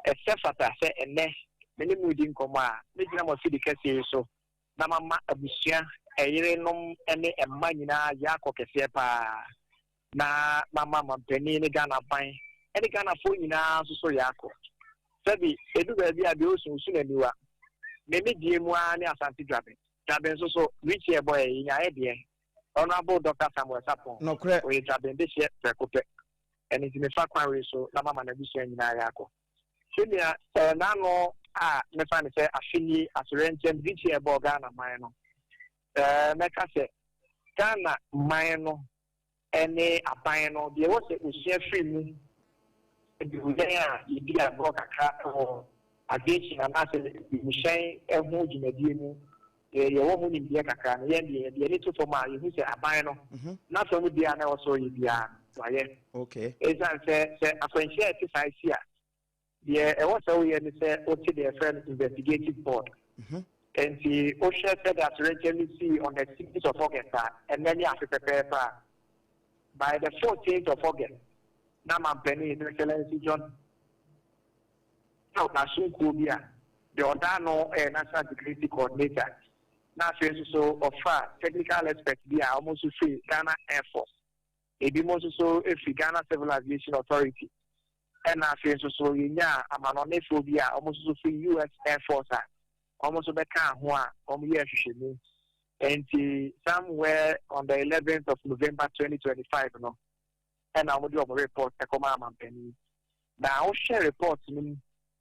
ɛsɛ fata sɛ ɛnnɛ me ne mo redi nkɔmmɔ a, mɛgyina mo afidi kɛseɛ yi so na mama abusua, ɛyerenom ne mma nyinaa yaakɔ kɛseɛ pa ara, na mama mampanin ne Ghana aban ne Ghanafoɔ nyinaa nso so yaakɔ. Sɛbi, ɛdu baabi a deɛ ɔresu, ɔsu n'aniwa. Me me deɛ mu ara ne Asante Dwaben. Dwaben nso so, Richie ɛbɔeɛ, yɛnyaeɛ deɛ. Honourable Doctor Samuel Sarpong, Nokorɛ. ɔyɛ Dwaben dehyeɛ prɛko pɛ. Ɛno nti mefa kwan wei so na mama n'abusua nyinaa yɛakɔ. Sɛnea eh, n'ano a mefa no sɛ afe nie atoyerɛnkyɛm birikyi a ɛbɔɔ Ghana man no, eh, mɛka sɛ Ghana man no ne aban no, deɛ ɛwɔ sɛ wɔsua firi mu de yɛn a yɛdi agorɔ kakra wɔ aviation anaasɛ wiemhyɛn ho dwumadie mu, yɛwɔ ho nimdeɛ kakra no, yɛn deɛ yɛde yɛn ani to fam a, yɛhu sɛ aban no n'afa mu deɛ a na ɛwɔ sɛ ɔyɛ biara no, wayɛ. Ɛsiane sɛ sɛ akwanhyia a ɛte saa si a, Deɛ ɛwɔ sɛ woyɛ ne sɛ wote deɛ yɛfrɛ no investigative board. Enti wohwɛ sɛdeɛ atoyerɛnkyɛm no sii on the 16th of August a, ɛnnɛ ne afe pɛpɛɛpɛ a, by the 14th of August na Mampanin His Excellency John N'asomkuo bi a deɛ ɔda ano yɛ National Security Coordinator na afei nso so ɔfa technical expert bi a wɔn nso firi Ghana Air Force. Ebinom nso so firi Ghana Civil Aviation Authority ɛna afei nso so yɛnyaa amanɔnefoɔ bi a wɔn nso so firi US Air Force a wɔn nso bɛkaa ho a wɔyɛɛ nhwehwɛmu. Nti somewhere on the 11th of November 2025 no ɛna wɔde wɔn report ɛkɔmaa mampanin. Na wohwɛ report no mu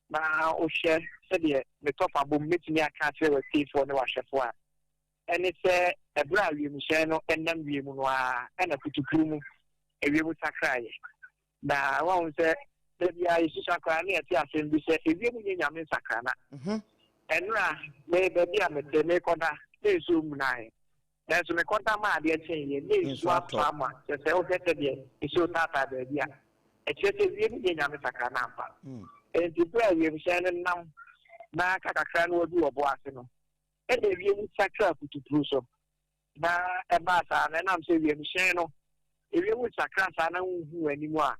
na wohwɛ sɛdeɛ metɔfa bom mɛtumi aka akyerɛ w'atiefoɔ ne w'ahwɛfoɔ a, ɛne sɛ ɛberɛ a wiemhyɛn no nam wiem no ara na kutukuo mu ewiem sakraeɛ. Na woahu sɛ da biara yɛsusua koraa na yɛte asɛm bi sɛ ewiem nyɛ Nyame nsakrana. Ɛnora me baabi a mete mekɔda na nsuo mmunaeɛ. Nanso mekɔda maa adeɛ kyeeɛ na nsuo atɔ ama kyerɛ sɛ wohwɛ sɛdeɛ nsuo taataa baabi a, ɛkyerɛ sɛ ewiem nyɛ Nyame sakrana ampa. Enti bere a wiemhyɛn no nam na aka kakra na wadu ɔbo ase no, ɛnna ewiem sakraa putupuru so. Na ɛbaa saa no, ɛnam sɛ wiemhyɛn no, ewiem sakra saa na wunhu w'anim a,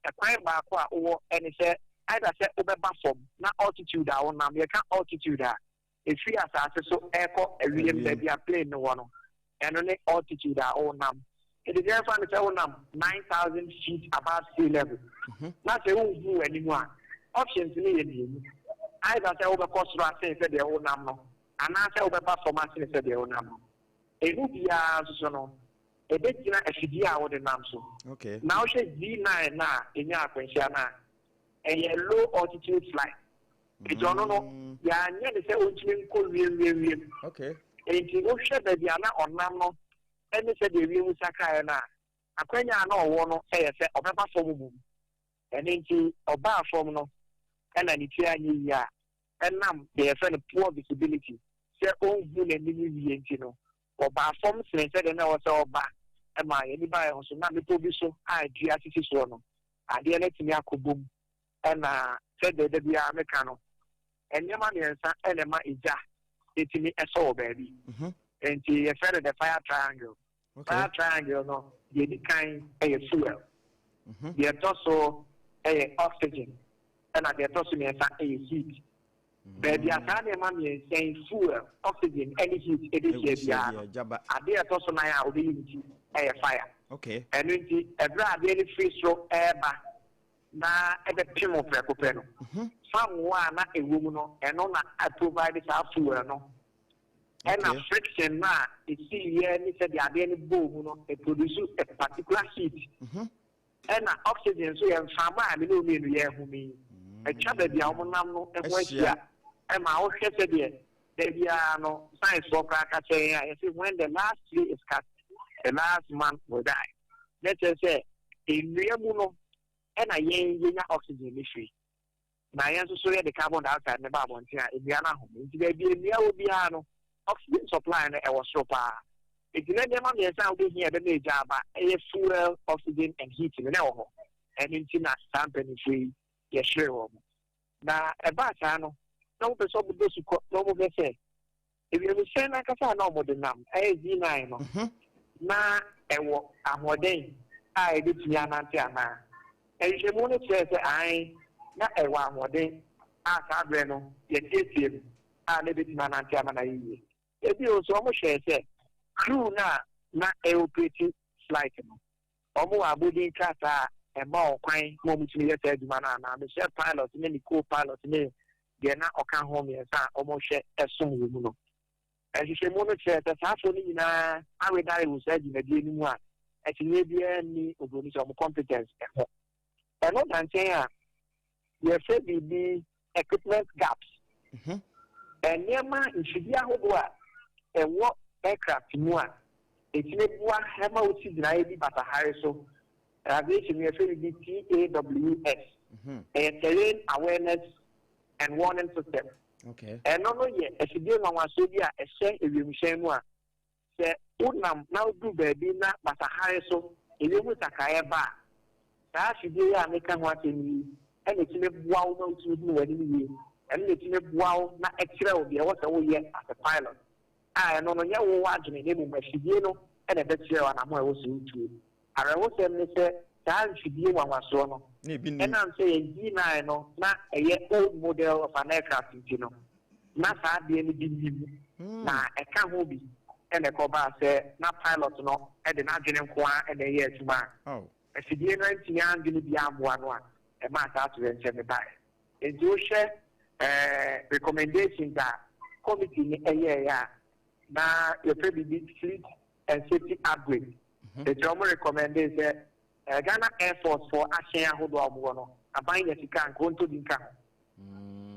ɛkwan baako a wowɔ ne sɛ either sɛ wobɛba fam na altitude a wonam, yɛka altitude a, ɛfiri asase so rekɔ ewiem baabi a plane no wɔ no, ɛno ne altitude a wonam. Nti sɛ yɛmfa no sɛ wonam 9,000 feet above sea level na sɛ wonhu w'anim a, options no yɛ mmienu, either sɛ wobɛkɔ soro asen sɛdeɛ wonam no anaasɛ wobɛba fam asene sɛdeɛ wonam no. Emu biara nso so no, ɛbɛgyina afidie a wode nam so. Na wohwɛ Z9 no a ɛnyaa akwanhyia no a, ɛyɛ low altitude flight. Enti ɔno no, yɛanyɛ no sɛ ɔntumi nkɔ wiem wiem wiem. Enti wohwɛ baabi a na ɔnam no ne sɛdeɛ wiem sakraeɛ no a, akwanya a na ɔwɔ no yɛ sɛ ɔbɛba fam mmom. Ɛno nti ɔbaa fam no na ne ti anyɛ yie a, ɛnam deɛ yɛfrɛ no poor visibility, sɛ ɔnhu n'anim yie nti no, ɔbaa fam sene sɛdeɛ na ɛwɔ sɛ ɔba ma yɛn ani baa yɛn ho so na bepɔ bi so a dua sisi soɔ no, adeɛ no atumi akɔbom. Ɛna sɛdeɛ da biara meka no, nneɛma mmiɛnsa na ɛma egya tumi sɔ wɔ baabi. Nti yɛfrɛ no the fire triangle. Fire triangle no, deɛ ɛdi kan yɛ fuel, deɛ ɛtɔ so yɛ oxygen, ɛna deɛ ɛtɔ so mmiɛnsa yɛ heat. Baabi a saa nneɛma mmiɛnsa yi, fuel, oxygen ne heat bɛhyia biara no, adeɛ a ɛtɔ so nan a wɔbɛyi ne ti yɛ fire. Ɛno nti, ɛberɛ a adeɛ no firi soro reba na ɛbɛpem wo prɛko pɛ no, fango a na ɛwɔ mu no, ɛno na ɛprovide saa fuel no. Ɛna friction no a ɛsiiɛ ne sɛdeɛ adeɛ no bɔɔ mu no, ɛproduce a particular heat. Ɛna oxygen nso yɛ mframa a me ne wo mmienu yɛrehome yi. Atwa baabi a wɔnam no ho ahyia. Ɛma wohwɛ sɛdeɛ da biara no science foɔ koraa ka kyerɛ yɛn a, yɛse when the last tree is cut, the last man will die. Na kyerɛ sɛ nnua mu no ɛna yɛn yɛnya oxygen no firi. Na yɛn nso so yɛde carbon dioxide no ba abɔnten a nnua no ahome. Nti baabi a nnua wɔ biara no, oxygen supply no ɛwɔ soro paa. Nti na nneɛma mmiɛnsa a wobɛhia a ɛbɛma egya aba ɛyɛ fuel, oxygen and heat no na ɛwɔ hɔ. Ɛno nti na saa mpanimfoɔ yi yɛhweree wɔn. Na ɛbaa saa no, na wɔpɛ sɛ wɔdɔ sukɔ na wɔhwɛ sɛ ewiemhyɛn no ankasa a na wɔde nam, ɛyɛ Z9 no, na ɛwɔ ahoɔden a ebetumi anante anaa. Nhwehwɛmu no kyerɛɛ sɛ aane, na ɛwɔ ahoɔden a saa berɛ no yɛteɛteɛ mu a na ebetumi anante ama no ayɛ yie. Bio nso, wɔhwɛɛ sɛ crew no a na ɛreoperate flight no, wɔwɔ abodin krataa a ɛma wɔn kwan ma wɔtumi yɛ saa adwuma no anaa. Mehyɛ pilot ne ne co-pilot ne deɛ na ɔka ho mmiɛnsa a wɔhwɛ som wɔ mu no. Nhwehwɛmu no kyerɛɛ sɛ saa afoɔ no nyinaa awedare wɔ saa dwumadie no mu a akyinnyeɛ biara nni oburoni sɛ wɔn competence ho. Ɛno da nkyɛn a, yɛfrɛ biribi equipment gaps. Nneɛma, mfidie ahodoɔ a ɛwɔ aircraft mu a ɛtumi boa ma wosi gyinaeɛ bi basahare so. Aviation mu yɛfrɛ biribi TAWS. Ɛyɛ Terrain Awareness and Warning System. Ɛno no yɛ afidie nwanwasoɔ bi a ɛhyɛ ewiemhyɛn mu a sɛ wonam na woduru baabi na basahare so ewiem nsakraeɛ ba a, saa afidie yi a meka ho asɛm yi na ɛtumi boa wo ma wotumi hunu w'anim yie. Ɛno na ɛtumi boa wo na ɛkyerɛ wo deɛ ɛwɔ sɛ woyɛ as a pilot, a ɛno no nyɛ wo w'adwene na mmom afidie no na ɛbɛkyerɛ wo anammɔn a ɛwɔ sɛ wotuo. Awerɛhosɛm ne sɛ saa mfidie nwanwasoɔ no, ɛnam sɛ yɛn G9 no na ɛyɛ old model of an aircraft nti no, na saa adeɛ no bi nni mu, na ɛka ho bi na ɛkɔbaa sɛ na pilot no de n'adwene nko ara na ɛyɛ adwuma a afidie no antumi andwene bi ammoa no a ɛmaa saa atoyerɛnkyɛm no baeɛ. Enti wohwɛ recommendations a committee no yɛeɛ a, na yɛfrɛ biribi fleet and safety upgrade. Enti wɔn recommendee sɛ Ghana Air Force foɔ ahyɛn ahodoɔ a wɔwɔ no, aban nya sika a nka wɔntɔ bi nka ho.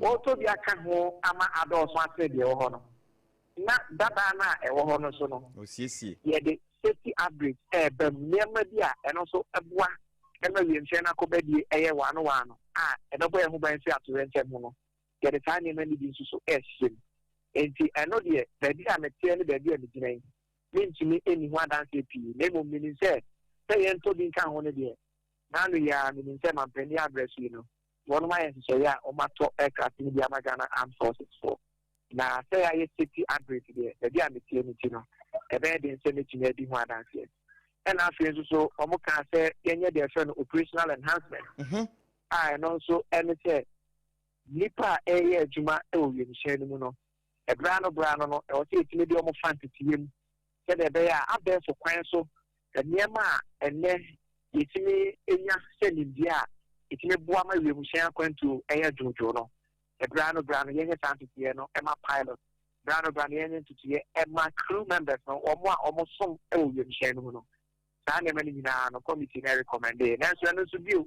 Wɔretɔ bi aka ho ama adɔɔso asene deɛ ɛwɔ hɔ no. Na dadaa no a ɛwɔ hɔ no nso no, yɛde safety upgrades reba mu, nneɛma bi a ɛno nso boa ma wiemhyɛn no akɔbadie yɛ waano waano a ɛbɛbɔ yɛn ho ban firi atoyerɛnkyɛm ho no, yɛde saa nneɛma no bi nso so rehyɛ mu. Enti ɛno deɛ, baabi a meteɛ ne baabi a megyina yi, mentumi nni ho adanseɛ pii, na mmom menim sɛ, sɛ yɛntɔ bi nka ho no deɛ, n'ano yi ara menim sɛ mampanin aberɛ so yi no, Wɔnom ayɛ nhyehyɛeɛ a wɔatɔ aircraft no bi ama Ghana Armed Forces foɔ. Na sɛ yɛayɛ safety upgrade deɛ, baabi a meteɛ no nti no, ɛbɛyɛ den sɛ mɛtumi adi ho adanseɛ. Ɛna afei nso so, wɔkaa sɛ yɛnyɛ deɛ yɛfrɛ no operational enhancement, a ɛno nso ɛne sɛ nnipa a ɛreyɛ adwuma wɔ wiemhyɛn no mu no, ɛberɛ ano berɛ ano no, ɛwɔ sɛ yɛtumi de wɔn fa nteteyɛ mu sɛdeɛ ɛbɛyɛ a abɛɛfo kwan so nneɛma a ɛnnɛ yɛtumi nya sɛ nimdeɛ a ɛtumi boa ma wiemhyɛn akwantuo yɛ dwoodwoo no, Ɛberɛ ano berɛ ano yɛnyɛ saa ntotoeɛ no ma pilot, berɛ ano berɛ ano yɛnyɛ ntotoeɛ ma crew members no, wɔn a wɔsom wɔ wiemhyɛn no mu no. Saa nneɛma no nyinaa no committee no recommendee. Nanso ɛno nso bio,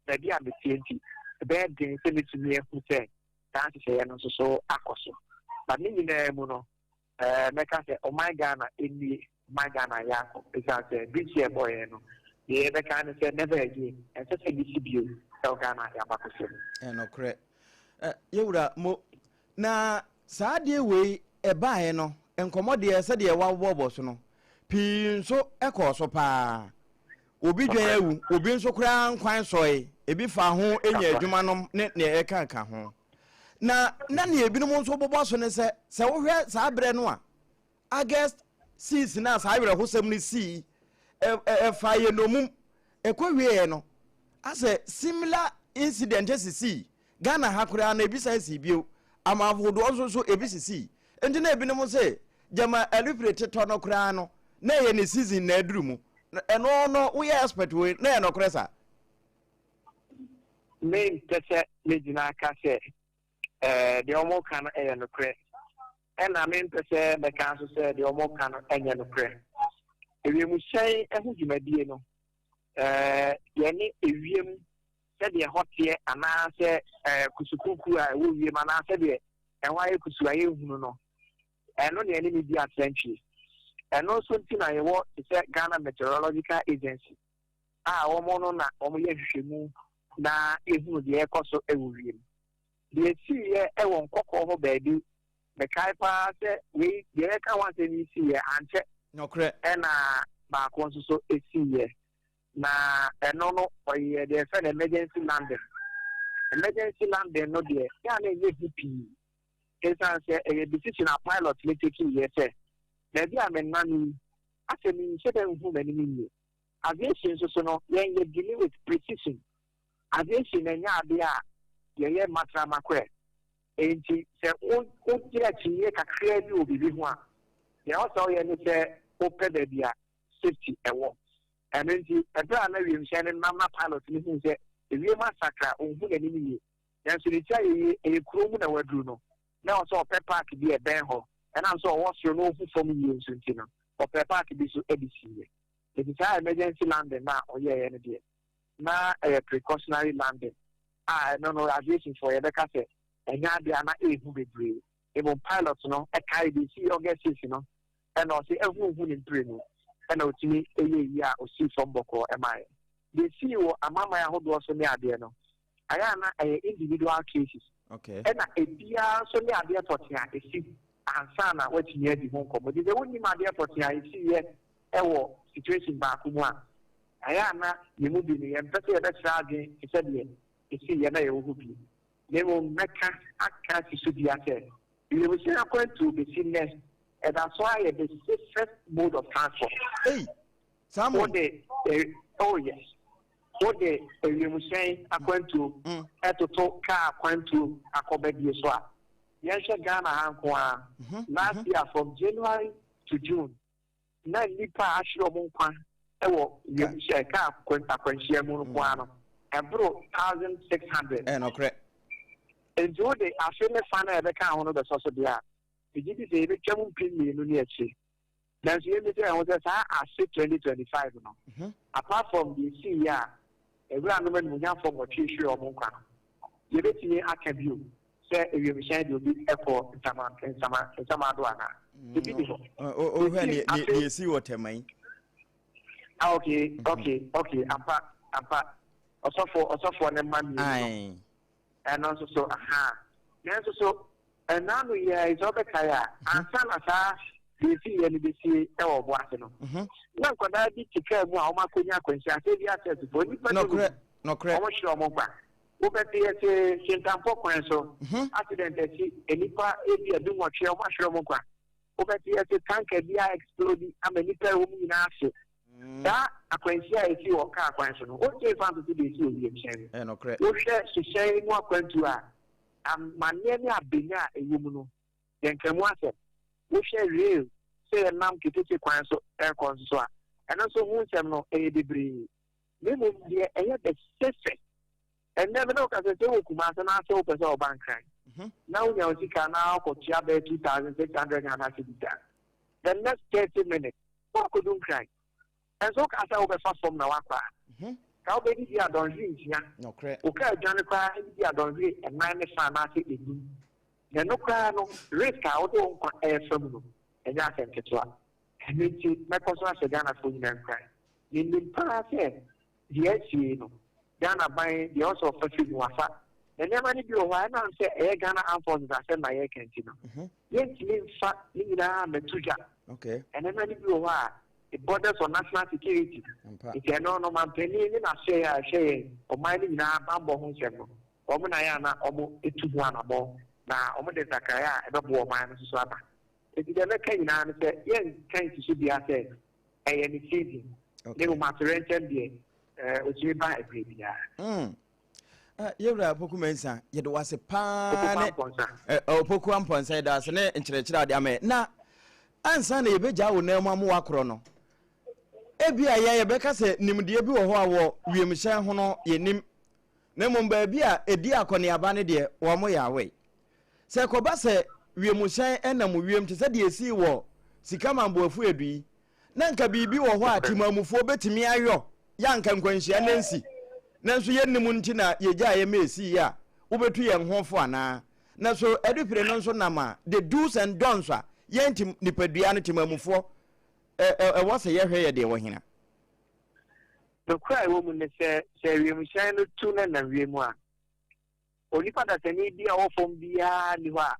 baabi a meteɛ nti, ɛbɛyɛ den sɛ mɛtumi ahu sɛ saa nhyehyɛeɛ no nso so akɔ so. But ne nyinaa mu no, ɛɛ mɛka sɛ ɔman Ghana nnue, ɔman Ghana ayɛ akɔ. Ɛsiane sɛ bridge a ɛbɔeɛ no, deɛ yɛbɛka ne sɛ never again, ɛnsɛ sɛ bi si bio ɛwɔ Ghana yɛn abakɔsɛm mu. Ɛnokorɛ. Yɛwura mo, na saa adeɛ wei ɛbaeɛ no, nkɔmmɔ deɛ sɛdeɛ wɔabobɔbɔ so no, pii nso kɔɔ so paa. Obi dwan awu, obi nso koraa nkwan sɔe, ebi faa ho nya adwuma nom ne nea ɛkeka ho. Na na nea ebinom nso bobɔ so ne sɛ, sɛ wohwɛ saa berɛ no a, August 6 no a saa awerɛhosɛm no sii, ɛfaa yɛn nnommum. Ɛkɔwieeɛ no, asɛ similar incident sisii. Ghana ha koraa no, ebi san sii bio. Aman ahodoɔ nso so, ebi sisii. Nti na ebinom se, gyama alupre tetɔ no koraa no, na ɛyɛ ne season na aduru mu. Ɛno no, woyɛ expert wei, na ɛyɛ nɔkorɛ saa? Mempɛ sɛ mɛgyina aka sɛ deɛ wɔreka no yɛ nokorɛ, ɛna mempɛ sɛ mɛka nso sɛ deɛ wɔreka no nyɛ nokorɛ. Ewiemhyɛn ho dwumadie no, yɛne ewiem sɛdeɛ ɛhɔ teɛ anaasɛ kusukuukuu a ɛwɔ wiem anaa sɛdeɛ ɛhɔ ayɛ kusuu a yɛnhunu no, ɛno na yɛne no di asɛntwie. Ɛno nso nti na yɛwɔ te sɛ Ghana Meteorological Agency a wɔn no na wɔyɛ nhwehwɛmu na yɛhunu deɛ ɛrekɔ so wɔ wiem. Deɛ ɛsiiɛ wɔ Nkɔkɔɔ hɔ baabi, mekae pa ara sɛ wei deɛ yɛreka ho asɛm yi siiɛ ankyɛ Nokorɛ. ɛna baako nso so siiɛ. Na ɛno no ɔyɛɛ deɛ yɛfrɛ no emergency landing. Emergency landing no deɛ, yɛ a na ɛnyɛ hu pii ɛsiane sɛ ɛyɛ decision a pilot no takiiɛ sɛ baabi a menam yi, asɛ menhyɛ da nhu m'anim yie. Aviation nso so no, yɛn yɛ dealing with precision. Aviation ɛnyɛ adeɛ a yɛyɛ matramakorɛ. Enti sɛ wo wogye akyinnyeɛ kakraa bi wɔ biribi ho a, deɛ ɛwɔ sɛ woyɛ ne sɛ wopɛ baabi a safety ɛwɔ. Ɛno nti, ɛberɛ a na wiemhyɛn no nam na pilot no huu sɛ ewiem asakra, ɔnhu n'anim yie, nanso ne ti ayɛ yie, ɛyɛ kuro mu na waduru no, na ɛwɔ sɛ ɔpɛ park bi a ɛbɛn hɔ. Ɛnam sɛ ɔwɔ soro na ɔhu fam yie nso nti no, ɔpɛɛ park bi so de siiɛ. Enti saa emergency landing no a ɔyɛeɛ no deɛ, na ɛyɛ precautionary landing a ɛno no aviation foɔ yɛbɛka sɛ ɛnyɛ adeɛ a na ɛrehu bebree. Mmom pilot no kae deɛ ɛsii August 6 no ɛna ɔse ahuhu ne mprenu ɛna ɔtumi yɛɛ yie a ɔsii fam bɔkɔɔ maeɛ. Deɛ ɛsii wɔ amanaman ahodoɔ so ne adeɛ no, ayɛ a na ɛyɛ individual cases ɛna ebiara nso ne adeɛ pɔtee a ɛsi ansa na woatumi adi ho nkɔmmɔ. Nti sɛ wonnim adeɛ pɔtee a ɛsiiɛ wɔ situation baako mu a, ayɛ a na yɛn mu bi no yɛmpɛ sɛ yɛbɛkyerɛ adwene te sɛ deɛ ɛsiiɛ na yɛwɔ hɔ bi. Na mmom mɛka aka asi so dua sɛ wiemhyɛn akwantuo bɛsi nnɛ ɛda so ara yɛ the safest mode of transport. Ei! Saa mmom? Wode, oh yes. Wode wiemhyɛn akwantuo toto kaa akwantuo akɔbadie so a, yɛnhwɛ Ghana ha nko ara, last year from January to June, na nnipa a ahwere wɔn nkwa wɔ wiemhyɛn kaa akwanhyia mu no nko ara no, ɛboro 1,600. Ɛyɛ nokorɛ. Enti wode afe ne fa no a ɛbɛka ho no bɛsɔ so deɛ a, megye di sɛ yɛbɛtwam 2000 ne akyire. Nanso yɛmmisa yɛn ho sɛ saa afe 2025 no, apart from deɛ ɛsiiɛ a awuranom animuonyamfoɔ nwɔtwe hweree wɔn nkwa no, yɛbɛtumi aka bio sɛ ewiemhyɛn de obi kɔɔ nsama nsama nsamado anaa? Ebi ni hɔ. Wohwɛ deɛ deɛ ɛsii wɔ Tema yi. Ah, okay, okay, okay, ampa, ampa. Ɔsɔfoɔ, ɔsɔfoɔ ne mma mmienu no. Ɛno nso so, ahaa. Nanso so, ɛnna ano yi ara yi, sɛ wobɛkae a, ansa na saa deɛ ɛsiiɛ no bɛsie wɔ ɔbo ase no, na nkwadaa bi te kaa mu a wɔakɔnya akwanhyia, asɛ bi asɛsefoɔ, nnipa du Nɔkorɛ, nɔkorɛ. wɔhwere wɔn nkwa. Wobɛte yɛte Kintampo kwan so, accident akyi, nnipa ebia dunwɔtwe a wɔahwere wɔn nkwa. Wobɛte yɛte tanker bi a explode ama nnipa a ɛwɔ mu nyinaa ahye. Saa akwanhyia a esi wɔ kaa kwan so no, wontumi mfa ntoto deɛ esi wɔ wiemhyɛn mu. Ɛyɛ nokorɛ. Wohwɛ suhyɛn mu akwantuo a, amanneɛ ne abenya a ɛwɔ mu no, yɛnka mu asɛm. Wohwɛ rail sɛ yɛnam keteke kwan so rekɔ nso so a, ɛno nso ho nsɛm no, ɛyɛ bebree. Na mmom deɛ ɛyɛ the safest, ɛnnɛ me ne wo kasa sɛ wɔ Kumase na sɛ wopɛ sɛ ɔba Nkran na wonya wo sika na wokɔtua bɛyɛ 2600 Ghana cedis a, the next 30 minutes woakɔdu Nkran. Ɛnso wokaa sɛ wobɛfa fam na woakɔ a, ka wobɛdidi a dɔnhwere nsia. Wo kaa dwane koraa didi a dɔnhwere ɛnan ne fa anaasɛ enum. Na ɛno koraa no, risk a wode wo nkwa ɛrefa mu no, ɛnyɛ asɛm ketewa. Ɛno nti, mɛkɔ so ahyɛ Ghanafoɔ nyinaa nkuran. Menim paa sɛ deɛ asie yi no, Ghana ban deɛ ɔsɛ ɔfa firi mu wafa. Na nneɛma no bi wɔ hɔ a, ɛnam sɛ ɛyɛ Ghana Armed Forces asɛm na yɛreka nti no, yɛntumi mfa ne nyinaa mmɛto dwa. Nneɛma no bi wɔ hɔ a, it borders on national security. Nti ɛno no, mampanin ne n'asoɛeɛ a ɛhwɛ yɛn ɔman no nyinaa bammɔ ho nsɛm no, wɔn na ɛyɛ a na wɔtu ho anammɔn, na wɔde nsakraeɛ a ɛbɛboa ɔman no nso so aba. Enti deɛ mɛka nyinaa ne sɛ, yɛnka nsi so biara sɛ ɛyɛ ne season, na mmom atoyerɛnkyɛm deɛ, ɔtumi ba ɛberɛ biara. Mm. Uh, yɛwura Opoku Mensah, yɛde wo ase paa ne Opoku Opoku Ampɔnsa, yɛde ase ne nkyerɛkyerɛ ade ama na ansa na yɛbɛgya wo nan mu ama wakorɔ no, ebi a yɛn yɛbɛka sɛ nimdeɛ bi wɔ hɔ a wɔ wiemhyɛn ho no yɛnim, na mmom baabi a ɛdi akɔneaba no deɛ wɔn yɛ awɛ. Sɛ ɛkɔba sɛ wiemhyɛn nam wiem te sɛ deɛ ɛsii wɔ Sika Mamboafu Edu yi, na anka biribi wɔ hɔ a temanmufoɔ bɛtumi ayɔ yɛ anka nkwanhyia no ansi, nanso yɛnnim nti na yɛgyaeɛ ma ɛsiiɛ a, wobɛtu yɛn ho fo anaa? Na so adupire no nso nam a, the do's and don'ts a yɛn te nipadua no temanmufoɔ ɛwɔ sɛ yɛhwɛ yɛ deɛ wɔ hena? Nokorɛ a ɛwɔ mu ne sɛ, sɛ wiemhyɛn no tu na ɛnam wiem a, Onipa dasani bi a ɔwɔ fam biara nni hɔ a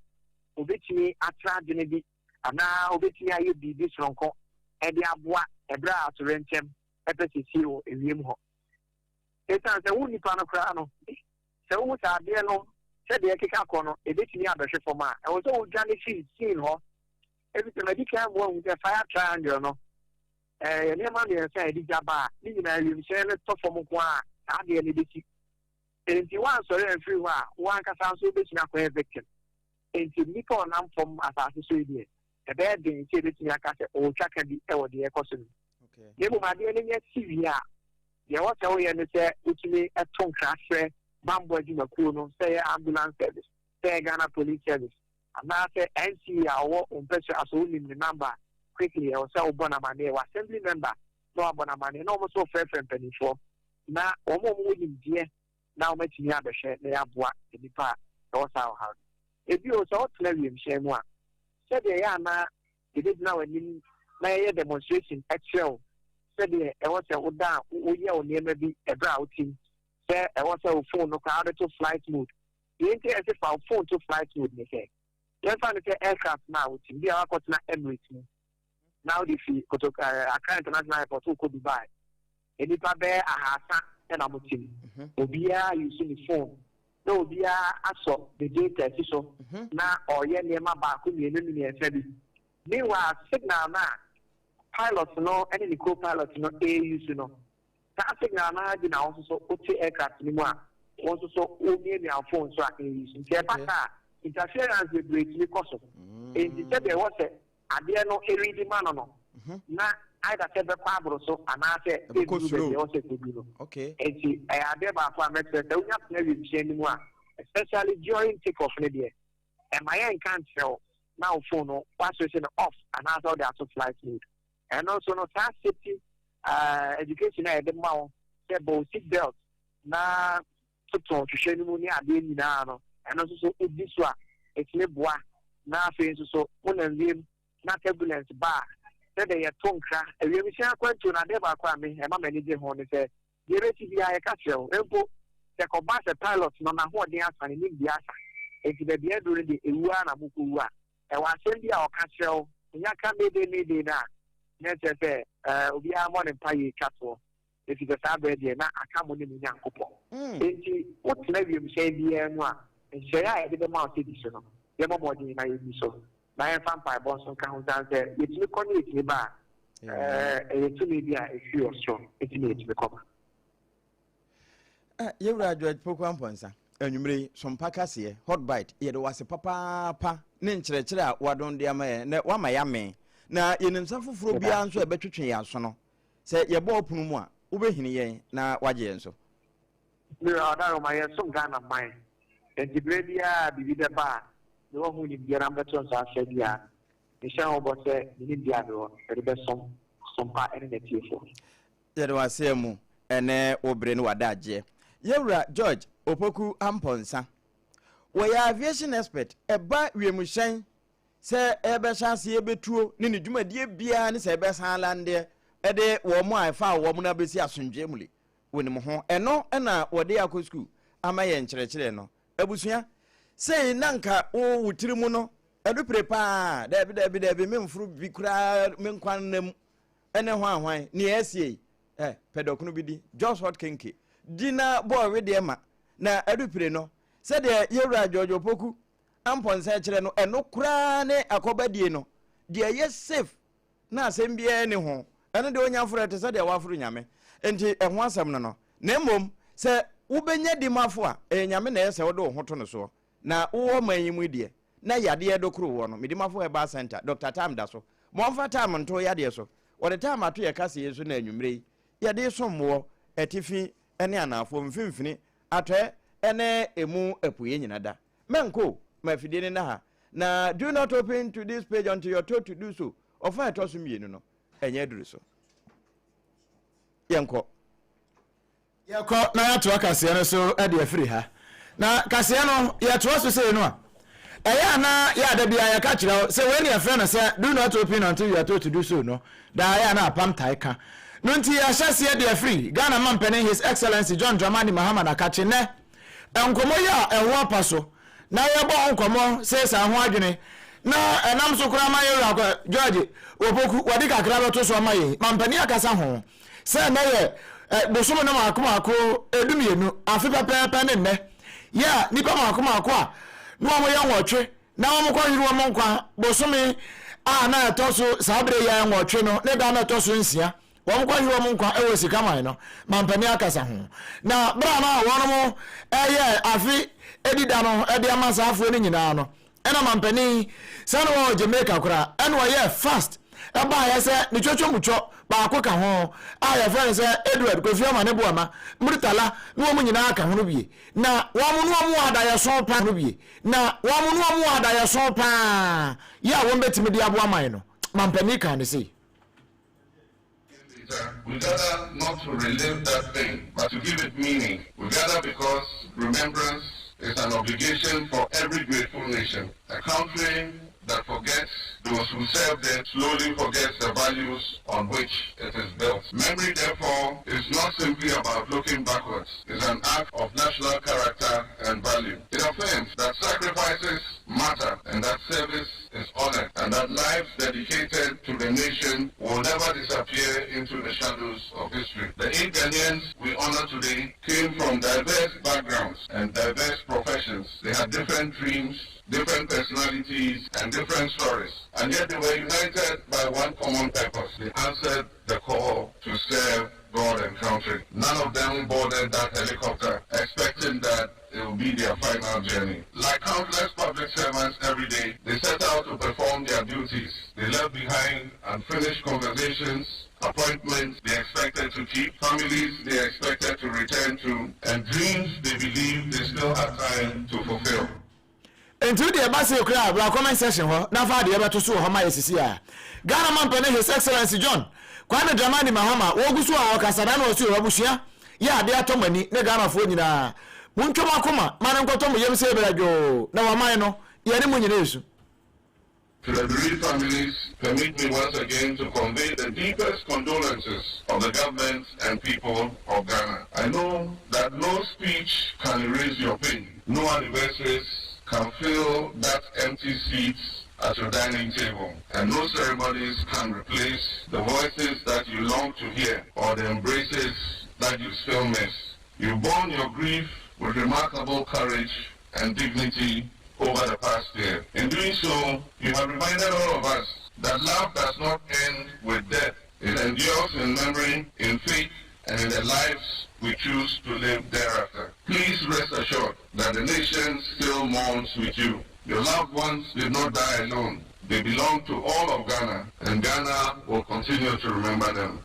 obetumi atra adwene bi anaa obetumi ayɛ biribi soronko de aboa bere a atoyerɛnkyɛm pɛ sɛ esi wɔ ewiem hɔ. Esiane sɛ wo nipa no koraa no, sɛ wuhu sɛ adeɛ no sɛdeɛ ɛkeka kɔ no ebetumi abɛhwe fam a, ɛwɔ sɛ wodwane fi scene hɔ. Efisɛ madi kan ama woahu sɛ fire triangle no, ɛyɛ nneɛma mmiɛnsa a ɛde gya ba a, ne nyinaa wiemhyɛn no tɔ fam nko ara a, saa adeɛ no besi. Enti woansɔre amfiri hɔ a, wo ankasa nso wobɛtumi akɔyɛ victim. Enti nnipa a ɔnam fam asase so yi deɛ, ɛbɛyɛ den sɛ yɛbɛtumi aka sɛ ɔwɔ twaka bi wɔ deɛ ɛrekɔ so no mu. Na mmom adeɛ no nya si wie a, deɛ ɛwɔ sɛ woyɛ ne sɛ wotumi to nkra frɛ bammɔ adwumakuo no, sɛ ɛyɛ ambulance service, sɛ ɛyɛ Ghana Police Service, anaasɛ NCA a ɔwɔ wo mpɛsoa so, wonim ne number a, quickly ɛwɔ sɛ wobɔ no amaneɛ, wɔ assembly member na wabɔ no amaneɛ, na wɔn nso wɔfrɛfrɛ mpanimfoɔ. na wɔn a wɔwɔ nimdeɛ na wɔatumi abɛhwɛ na yɛaboa nnipa a ɛwɔ saa ɔhaw no. Ebio, sɛ wotena wiemhyɛn mu a, sɛdeɛ ɛyɛ a na yɛbɛgyina w'anim na yɛyɛ demonstration kyerɛ wo sɛdeɛ ɛwɔ sɛ woda a woyɛ wo nneɛma bi ɛberɛ a wote mu, sɛ ɛwɔ sɛ wo phone no koraa wode to flight mode. Deɛ nti a yɛse fa wo phone to flight mode ne sɛ, yɛmfa no sɛ aircraft no a wote mu, bi a woakɔtena Emirates mu na wode fi Kotoka, Accra International Airport wokɔ Dubai, Nnipa bɛyɛ ahaasa na wɔte mu. Obiara use ne phone na obiara asɔ ne data asi so na ɔreyɛ nneɛma baako mmienu ne mmiɛnsa bi. Meanwhile, signal no a pilot no ne ne co-pilot no reuse no, saa signal no ara bi na wo nso so wote aircraft no mu a wo nso so womiamia wo phone so a ɛreuse. Nti ɛba saa a, interference bebree tumi kɔ so. Enti sɛdeɛ ɛwɔ sɛ adeɛ no redi ma no no, na either sɛ ɛbɛkɔ aboro so anaasɛ ɛnnuru baabi a ɛwɔ sɛ ɛkɔduru no. Enti ɛyɛ adeɛ baako a mɛkyerɛ sɛ wonya tena wiemhyɛn no mu a, especially during take off no deɛ, ɛmma yɛnka nkyerɛ wo na wo phone no woaswitch no off anaasɛ wode ato flight mode. Ɛno nso no, saa safety education a yɛde ma wo sɛ bɔ wo seat belt na toto hwehwɛ no mu ne adeɛ nyinaa no, ɛno nso so wodi so a, ɛtumi boa. Na afei nso so wonam wiem na turbulence ba a, sɛdeɛ yɛto nkra. Awiemhyɛn akwantuo no, adeɛ baako a me ɛma m'ani gye ho ne sɛ, deɛ ɛbɛsi biara yɛka kyerɛ wo. Mpo sɛ ɛkɔba sɛ pilot no n'ahoɔden asa, ne nimdeɛ asa, enti baabi a aduru no deɛ ɛwu ara na mokɔwu a, ɛwɔ asɛm bi a ɔka kyerɛ wo, ɔnya ka mayday mayday no a, na ɛkyerɛ sɛ obiara mmɔ ne mpaeɛ twa toɔ. Efisɛ saa berɛ deɛ, na aka mo ne mo Nyankopɔn. Enti wotena wiemhyɛn biara mu a, nhyehyɛeɛ a yɛde bɛma wo sɛ di so no, yɛmmɔ mmɔden na yɛnni so, na yɛmfa mpaebɔ nso nka ho, esiane sɛ yɛtumi kɔ ne yɛtumi ba a, ɛyɛ tumi bi a ɛfiri ɔsoro nti na yɛtumi kɔ ba. Yɛwura George Poku Amponsah, anwummere yi, Sompa Kaseɛ, Hot Bite, yɛde wo ase papaapa ne nkyerɛkyerɛ a woadom de ama yɛn, na woama yɛamee. Na yɛnim nsa foforɔ biara nso a ɛbɛtwetwe yɛn aso no, Sɛ yɛbɔ wo pono mu a, wobɛhini yɛn na woagye yɛn so. Me wura Ɔdaroma, yɛsom Ghana man, enti berɛ biara a biribi bɛba a mewɔ ho nimdeɛ na mobɛto nsa afrɛ bi a, mehyɛ ho bɔ sɛ me nimdeɛ a mewɔ, mede bɛsom Sompa ne n'atiefoɔ. Yɛda wo ase amu ne wo bere ne w'adagyeɛ. Yɛwura George Opoku Amponsah, wɔyɛ aviation expert, ɛba wiemhyɛn sɛ ɛrebɛhyɛ aseɛ bɛtuo ne ne dwumadie biara ne sɛ ɛbɛsan alandeɛ de wɔn a ɛfaa wɔn no abɛsi asomdwoeɛ mu li wɔnim ho ɛno na wɔde akɔ sukuu ama yɛn nkyerɛkyerɛ no abusua sei na nka wo wo tiri mu no ɛdo pire paa daabi daabi daabi memforo bi koraa me nkwa nna mu ɛne hwan hwan nea ɛsie yi ɛ pɛ dɔkono bi di just hot kenke di na bɔɔ wedeɛ ma na ɛdo pire no sɛdeɛ yɛwura George Opoku ampɔnsa kyerɛ no, ɛno koraa ne akɔbadie no, deɛ ɛyɛ safe na asɛm biara nni ho, ɛno deɛ ɔnya foro ɛte sɛ deɛ waforo Nyame, nti ɛho asɛm no no. Na mmom sɛ wobɛnya dimafo a, ɛyɛ Nyame na ɛyɛ sɛ wode wo ho to no soɔ. Na wowɔ ɔman yi mu yi deɛ, na yadeɛ dokoro woɔ no, Medimafo Herbal Centre, Doctor Tam da so. Moamfa Tam nto yadeɛ so. Wɔde Tam ato yɛ kaseɛ yi so na anwummerɛ yi, yɛde resom woɔ, atifi ne anaafoɔ, mfimfini, atɔɛ ne emu apueɛ nyina da. Mɛnkɔ o, ma afidie no nna ha. Na do not open to this page until you're told to do so. Ɔfa a ɛtɔ so mmienu no, ɛnyɛ aduru so. Yɛnkɔ. Yɛkɔ na yɛatoa kaseɛ no so de afiri ha. Na kaseɛ no, yɛtoa so sei no a, ɛyɛ a na yɛ a da biara yɛka kyerɛ wo sɛ wei ne yɛfrɛ no sɛ do not open until you are told to do so no, daa ɛyɛ a na apam tae ka. No nti yɛahyɛ aseɛ de afiri Ghana mampanin His Excellency John Dramani Mahama Nakakye nnɛ Nkɔmmɔ yi a ɛho apa so na yɛbɔ ho nkɔmmɔ seesei ho adwene na ɛnam so koraa ma yɛn wura George Opoku wɔde kakra bɛto so ama yɛn mampanin akasa ho sɛ nnɛ yɛ bosome no mmaako mmaako edumienu afe pɛpɛɛpɛ ne nnɛ yɛ a nnipa mmaako mmaako a na wɔyɛ nwɔtwe na wɔkɔhwere wɔn nkwa bosome a na ɛtɔ so saa bere yi a nwɔtwe no ne da na ɛtɔ so nsia Wɔkɔhwere wɔn nkwa wɔ sika man no mampanin akasa ho. Na bere a na wɔnom reyɛ afe adida no de ama saa afoɔ no nyinaa no, ɛna mampanin yi, sɛ na ɔwɔ Jamaica koraa, ɛna ɔyɛɛ fast ɛbaeɛ sɛ ne twɔtwɔmutwɔ baako ka ho a yɛfrɛ no sɛ Edward Kofi Amane Boama, Murtala ne wɔn nyinaa ka ho no wie. Na wɔn ne wɔn wɔ adayɛso paa no wie. Na wɔn ne wɔn wɔ adayɛso paa yɛ a wɔbɛtumi de aboa man no. Mampanin kaa no sei. We gather not to relive that thing, but to give it meaning. We gather because remembrance is an obligation for every grateful nation. A country that forgets those who served it slowly forgets the values on which it is built. Memory, therefore, is not simply about looking backwards. It's an act of national character and value. It affirms that sacrifices matter and that service is honored and that lives dedicated to the nation will never disappear into the shadows of history. The eight Ghanaians we honor today came from diverse backgrounds and diverse professions. They had different dreams, different personalities, and different stories. And yet they were united by one common purpose. They answered the call to serve God and country. None of them boarded that helicopter expecting that it will be their final journey. Like countless public servants every day, they set out to perform their duties. They left behind unfinished conversations, appointments they expected to keep, families they expected to return to, and dreams they believed they still had time to fulfill. Nti wo deɛ ɛba sei koraa a bra comment section hɔ na fa adeɛ bɛto so wɔ hɔ ma yɛ sisi a. Ghana mampanin His Excellency John Kwame Dramani Mahama wɔgu so a ɔkasa na na ɔse o abusua yɛ adeɛ atɔ mo ani ne Ghanafoɔ nyinaa montwa mo akoma ma no nkɔtɔ mo yam sei berɛ dwoo na waman no yɛne mo nyinaa ɛsu. To the bereaved families, permit me once again to convey the deepest condolences of the government and people of Ghana. I know that no speech can erase your pain. No anniversaries can fill that empty seat. at your dining table, and no ceremonies can replace the voices that you long to hear or the embraces that you still miss. You've borne your grief with remarkable courage and dignity over the past year. In doing so, you have reminded all of us that love does not end with death. It endures in memory, in faith, and in the lives we choose to live thereafter. Please rest assured that the nation still mourns with you. Your loved ones did not die alone. They belong to all of Ghana, and Ghana will continue to remember them.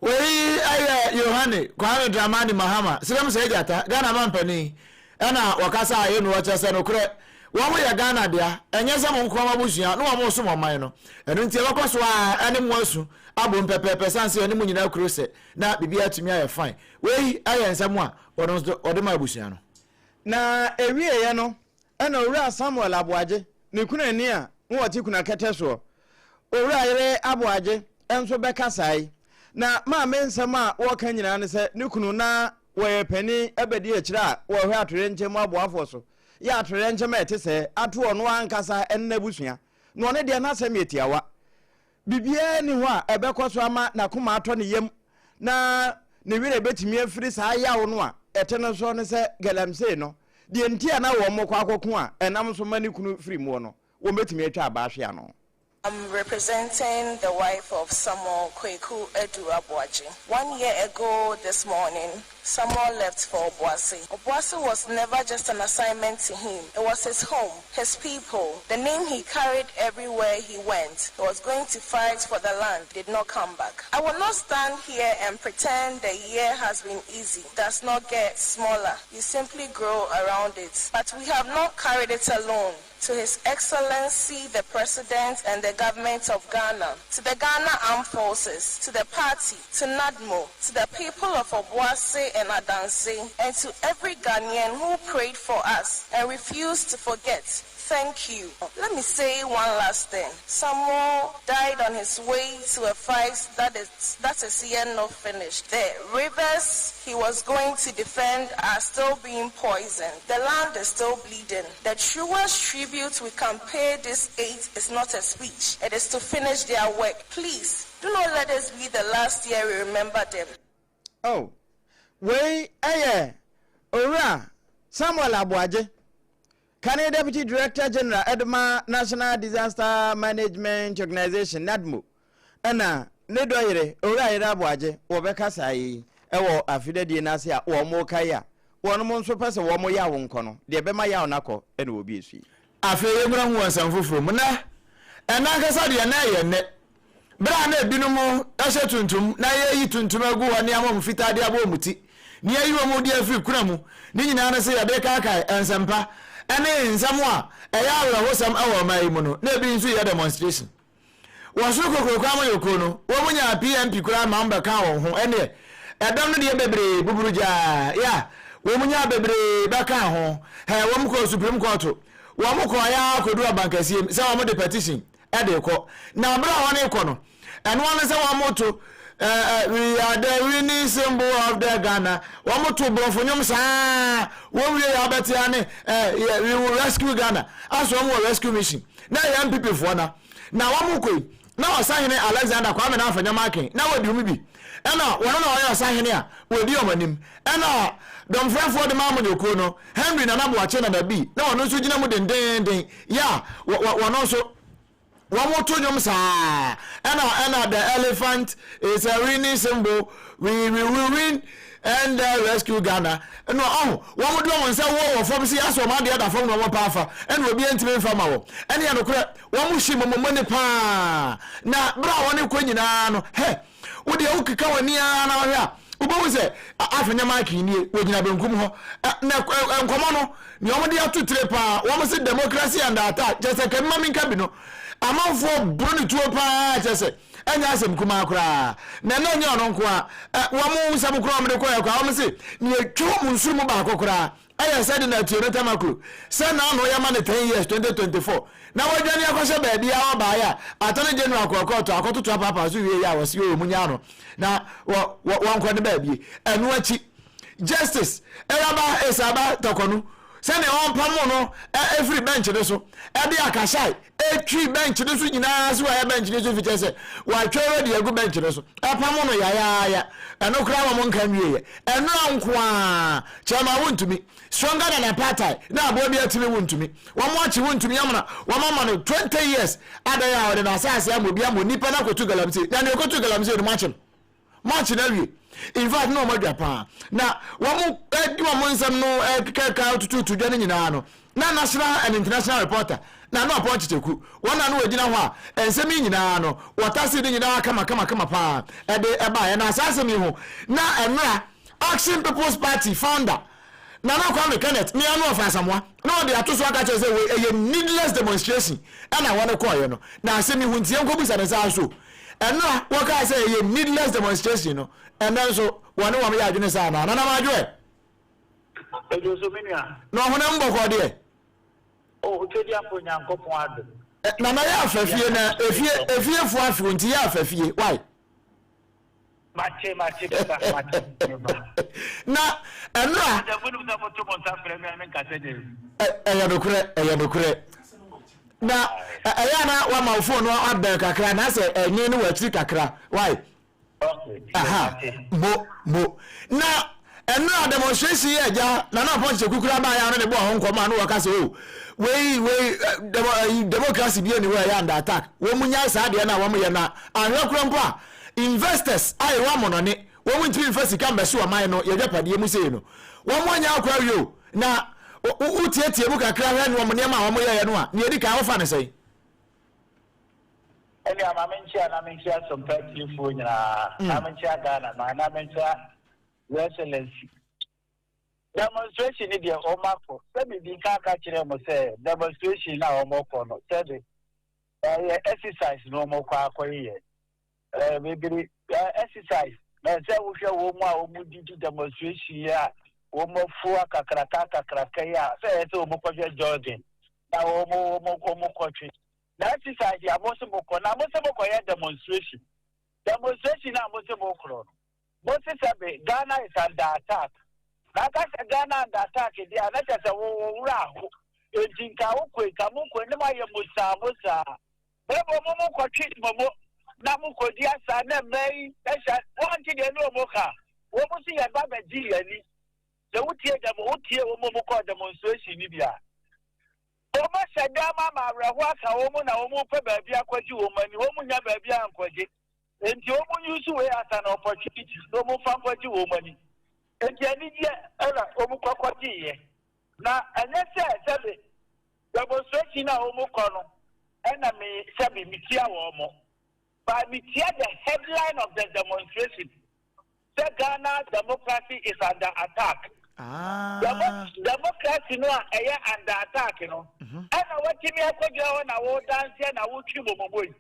Wei yɛ Yohane Kwame Dramani Mahama, Serem Sɛ Gyata, Ghana mampanin, ɛna wɔkasa a ɛnu ɔkyɛ sɛ nokorɛ wɔn yɛ Ghana dea, ɛnyɛ sɛ mo nkoa mo abusua ne wɔn resom ɔman no. Ɛno nti yɛbɛkɔ so ara ɛne mo asu abom pɛpɛɛpɛ sane sɛ yɛne mo nyinaa kuro sɛ na biribiara atumi ayɛ fine. Wei yɛ nsɛm a ɔno nso ɔde ma abusua no. Na ɛwieeɛ no, ɛna Owura Samuel Aboagye, ne kunani a na ɔte kunakɛtɛ soɔ, Owura yere Aboagye nso bɛkasae. Na maame nsɛm a wɔka nyinaa ne sɛ ne kunu na wɔyɛ panin bɛdi akyire a wɔhwɛ atoyerɛnkyɛm mu aboafoɔ so yɛ atoyerɛnkyɛm a ɛte sɛɛ ato ɔno ankasa ne n'abusua. Na ɔno deɛ n'asɛm yɛ tiawa. Biribiara nni hɔ a ɛbɛkɔ so ama n'akoma atɔ ne yam na ne werɛ bɛtumi afiri saa yaw no a ɛte no soɔ ne sɛ galamsey no, deɛ nti a na wɔkɔ akɔko a ɛnam so ma ne kunu firi muo no, wɔbɛtumi atwa aba ahwe ano. I'm representing the wife of Samuel Kweku Edu Abuaji. One year ago this morning, Samuel left for Obuasi. Obuasi was never just an assignment to him. It was his home, his people, the name he carried everywhere he went. He was going to fight for the land, did not come back. I will not stand here and pretend the year has been easy. It does not get smaller. You simply grow around it. But we have not carried it alone to His Excellency the President and the Government of Ghana, to the Ghana Armed Forces, to the party, to NADMO, to the people of Obuasi and Adansi, and to every Ghanaian who prayed for us and refused to forget. Thank you. Let me say one last thing. Samuel died on his way to a fight that is, that is yet not finished. The rivers he was going to defend are still being poisoned. The land is still bleeding. The truest tribute we can pay this aid is not a speech. It is to finish their work. Please, do not let this be the last year we remember them. Oh, wei yɛ Owura Samuel Aboagye, kane Deputy Director General de ma National Disaster Management Organization, NADMO, ɛna ne dɔ yere, Owura Yere Aboagye, wɔbɛka saa yi wɔ afidadie no ase a wɔrekae a wɔnom nso pɛ sɛ wɔn yaw nkɔ no, deɛ ɛbɛma yaw no akɔ na wɔbie so yi. Afei yɛnwura ho wɔ nsɛm foforɔ mu. Nnɛ, ɛnnɛ ankasa deɛ na ɛyɛ nnɛ. Berɛ a na ebinom hyɛ tuntum na yɛreyi tuntum agu hɔ ne ama wɔn fitaa de abɔ wɔn ti ne yɛayi wɔn de afiri kuna mu, ne nyinaa ne sɛ yɛde rekaakae nsɛmpa ne nsɛm a ɛyɛ awerɛhosɛm wɔ ɔman yi mu no, na ebi nso yɛ demonstration. Wɔ soro kokuroko amanyɔkuo no, wɔn nyaa PNP koraa ma wɔbɛkaa wɔn ho, ɛnneɛ ɛdɔm no deɛ bebree buburu gyaa, ya, wɔn nyaa bebree bɛkaa ho, hɛ, wɔn kɔɔ Supreme Court, wɔn kɔɔeɛ ara kɔduru abankɛseɛ mu sɛ wɔn de petition de rekɔ, na berɛ a wɔn rekɔ no, ɛno ara ne sɛ wɔn to eh, we are the winning symbol of the Ghana, wɔn to borɔfo nnwom saa, wɔn wie yɛ abɛte ara ne eh, we will rescue Ghana, asɛ wɔn wɔ rescue mission, na ɛyɛ NPP foɔ na, na wɔn kɔ yi, na ɔsahene Alexander Kwame Nafanya Markin na wɔdi wɔn bi, ɛna wɔn na ɔyɛ ɔsahene a wɔdi wɔn anim, ɛna dɔmfrɛfoɔ de ma amanyɔkuo no, Henry Nana Boakye Nana Bi, na wɔn nso gyina mu dendeenden, yɛ a, wɔn nso wɔn to nnwom saa ɛna ɛna the elephant is a winning symbol we we will win and uh, rescue Ghana ɛna ɔho wɔn de wɔn nsa wɔ wɔ fam si asɔ wɔn adeɛ da fam na wɔn pa afa ɛna obi ntumi nfa ma wɔ ɛne yɛ nokorɛ wɔn hyi mɔmɔmɔ ne paa na bere a wɔn kɔ nyinaa no hɛ Wo deɛ wokeka w'ani ara na wohwɛ a, wobɛhu sɛ Afenye Mike nie, wɔgyina benkum hɔ. Na nkɔmmɔ no, nea wɔde ato tire paa, wɔn se democracy under attack, kyerɛ sɛ kɛmma menka bi no, amanfoɔ boro ne tuo paa, kyerɛ sɛ ɛnyɛ asɛm kumaa koraa. Na ɛna ɛnyɛ ɔno nko a, wɔn nsɛm koraa wɔn de kɔɛ koraa, wɔn se nea ɛtwa wɔn nsoro mu baako koraa, Ɛyɛ sɛ de na Tio no Tamaklo sɛ n'ano yɛ ma no 10 years 2024 na wadwane akɔhyɛ baabi a ɔbaeɛ a Attorney General kɔɔ kɔɔto akɔtoto apaapaa so wieeɛ a wɔse oo monyaa no na wɔ wɔ wɔnkɔ ne baabie. Ɛno akyi Justice Araba Esaba Tɔkɔnu Sɛnea wɔpamoo no firi bɛnkye no so de akasae twi bɛnkye no so nyinaa sɛ wɔayɛ bɛnkye no so fi kyerɛ sɛ wɔatwa already agu bɛnkye no so ɛpamo no yayaaya. Ɛno koraa wɔn nka nwieɛ. Ɛnora nko ara kyɛma wontumi. Stronger than apartheid na aboa bi atumi wontumi. Wɔn akye wontumi amana wɔn ama no 20 years adan a ɔde n'asaase ama obi ama onipa no akɔtu galamsey na nea ɔkɔtu galamsey no moakye no. March no awie. In fact, na wɔn adwa paa. Na wɔn di wɔn nsɛm no kɛkɛ tututu dwa no nyinaa no, na national and international reporter na ano apɔn kyekyeku. Wɔn na no wɔgyina hɔ a nsɛm yi nyinaa no wɔtase ne nyinaa kama kama kama paa ɛde ɛbaeɛ. Na saa asɛm yi ho na ɛnora Action People's Party founder Nana Kwame Kenneth ne ano ɔfa Asamoah na ɔde ato so aka kyerɛ sɛ wei ɛyɛ needless demonstration ɛna wɔn kɔɔeɛ no. Na asɛm yi ho nti yɛnkɔbisa no saa so. Ɛnora wɔkaa sɛ ɛyɛ needless demonstration no, ɛnnɛ nso wɔne wɔn yɛ adwene saa anaa? Nana Madwoɛ. Edwo so me nua. Na ɔhonam bɔkɔɔ deɛ. Oh Otwediafo Nyankopɔn adom. Nana yɛ afa fie na efie efiefoɔ afe wo nti yɛ afa fie why? Mate mate me ba mate me ba. Na ɛnora. Sɛ mo nim sɛ mo to mo nsa frɛ me a me nka sɛ daabi. Ɛyɛ nokorɛ ɛyɛ nokorɛ. Na ɛyɛ a na wama wo phone no abɛn kakra na sɛ ɛnye no wɔ akyiri kakra why? Aha mo mo na ɛnora demonstration yɛ agya na na ɔpɔn kyekyɛ kukura baa yɛ ano ne bɔ ho nkɔmɔ ano wɔka sɛ o oh, wei wei demo democracy bi ani hɔ ɛyɛ under attack wɔn mu nyae saa deɛ na wɔn yɛ na ahwɛ kura mpo a investors a ɛwɔ amɔnɔne wɔn ntumi nfa sika mbɛso ɔman no yɛdwapadeɛ mu sei no wɔn anya akɔ awie o na wotietie mu kakra hwɛ ne wɔn nneɛma a wɔn yɛyɛ no a nea edi kan wofa ne sɛn. Ɛnea ma menkyea na menkyea Sompa atiefoɔ nyinaa, na menkyea Ghana man, na menkyea Your Excellency. Demonstration no deɛ wɔn akɔ, sɛ medi nka aka kyerɛ mo sɛ demonstration no a wɔkɔ no sɛbe ɛyɛ exercise na wɔkɔ akɔyɛ. Ɛɛ bebree ɛɛ exercise na sɛ wohwɛ wɔn mu a wɔn didi demonstration yi a wɔn afu akakraka akakraka yi a sɛ ɛyɛ sɛ wɔn kɔhwɛ jogging na wɔn wɔn wɔn kɔtwe. Na exercise a mo se mo kɔ na mo se mo kɔ yɛ demonstration. Demonstration a mo se mo korɔ no mo se sɛbe Ghana is under attack. Na aka sɛ Ghana under attack deɛ a na kyerɛ sɛ wo wo werɛ aho. Enti nka wo koe nka mo koe ne mo ayɛ mosaa mosaa. Mmom mo mo kɔtwe momo na mo kɔdi asa na mmaa yi hyɛ wɔnte deɛ ne wɔn ka. Wɔn se yɛba bɛgye yɛn ani. Sɛ wotie dɛm wotie wɔn a wɔkɔɔ demonstration no bi a. Wɔahyɛ da ama ama awerɛhoɔ aka wɔn na wɔrepɛ baabi akɔgye wɔn ani. Wɔnnya baabi ankɔgye. Enti wɔn use wei as an opportunity na wɔmfa nkɔgye wɔn ani. Enti anigyeɛ na wɔkɔ kɔgyeeɛ. Na ɛnyɛ sɛ sɛbe demonstration a wɔkɔ no ɛna me sɛbe metia wɔn. But metia the headline of the demonstration. Sɛ Ghana democracy is under attack. Ah. Demo democracy no a ɛyɛ under attack no, mhm. ɛna watumi akɔgyina hɔ na wodanseɛ na wotwi mɔmɔmɔ yi.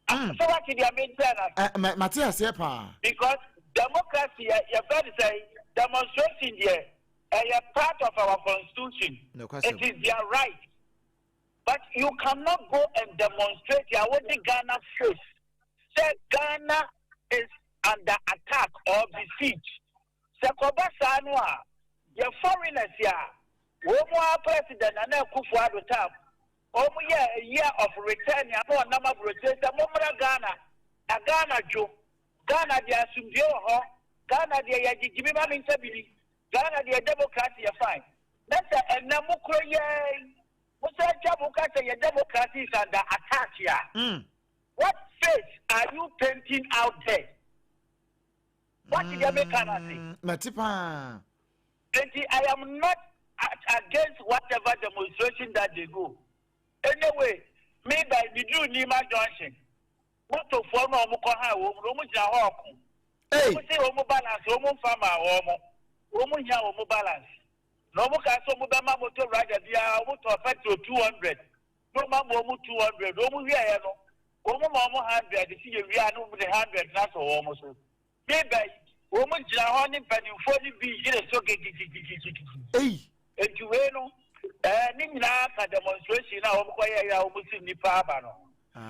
Mm. Sɛ wate deɛ mekyerɛ no ase. Eh, mate aseɛ paa. Because democracy yɛ yɛfrɛ no sɛ demonstration deɛ ɛyɛ part of our constitution. It is their right. But you cannot go and demonstrate a wode Ghana face sɛ Ghana is under attack or besiege. Sɛ kɔba saa no a, yɛ foreigners a wɔn ara President Nana Akufo Addo term wɔn yɛ a year of return a na wɔnam aburokyire sɛ mommra Ghana na Ghana dwo, Ghana deɛ asomdue wɔ hɔ, Ghana deɛ yɛgyegye bi ma menkyɛ bi ni, Ghana deɛ democracy yɛ fine. Na sɛ ɛnnɛ mo kuro yi ara yi mo san twa mo ka sɛ yɛ democracy is under attack a, what face are you painting out there? Wate deɛ meka no ase? Mate paa. Enti I am not against whatever demonstration that they go. Anyway, me by meduru Nima Junction, motofoɔ no a wɔn kɔ ha wɔn no, wɔn gyina hɔ ɔko. Wɔn se wɔn balance wɔn mfa maa wɔn. Wɔn hia wɔn balance. Na wɔn kaa sɛ wɔn bɛma motor rider biara wɔn tɔɔ petrol 200 na wɔn ama wɔn 200. Wɔn wieɛ no, wɔn ma wɔn 100 si yɛ wie a na wɔn de 100 no asɔ wɔn so. Me ba yi, wɔn gyina hɔ ne mpanimfoɔ no bi yere so gigigigigigi. Enti wei no, ɛɛ ne nyinaa ka demonstration a wɔn kɔ yɛyɛ a wɔn si nnipa aba no.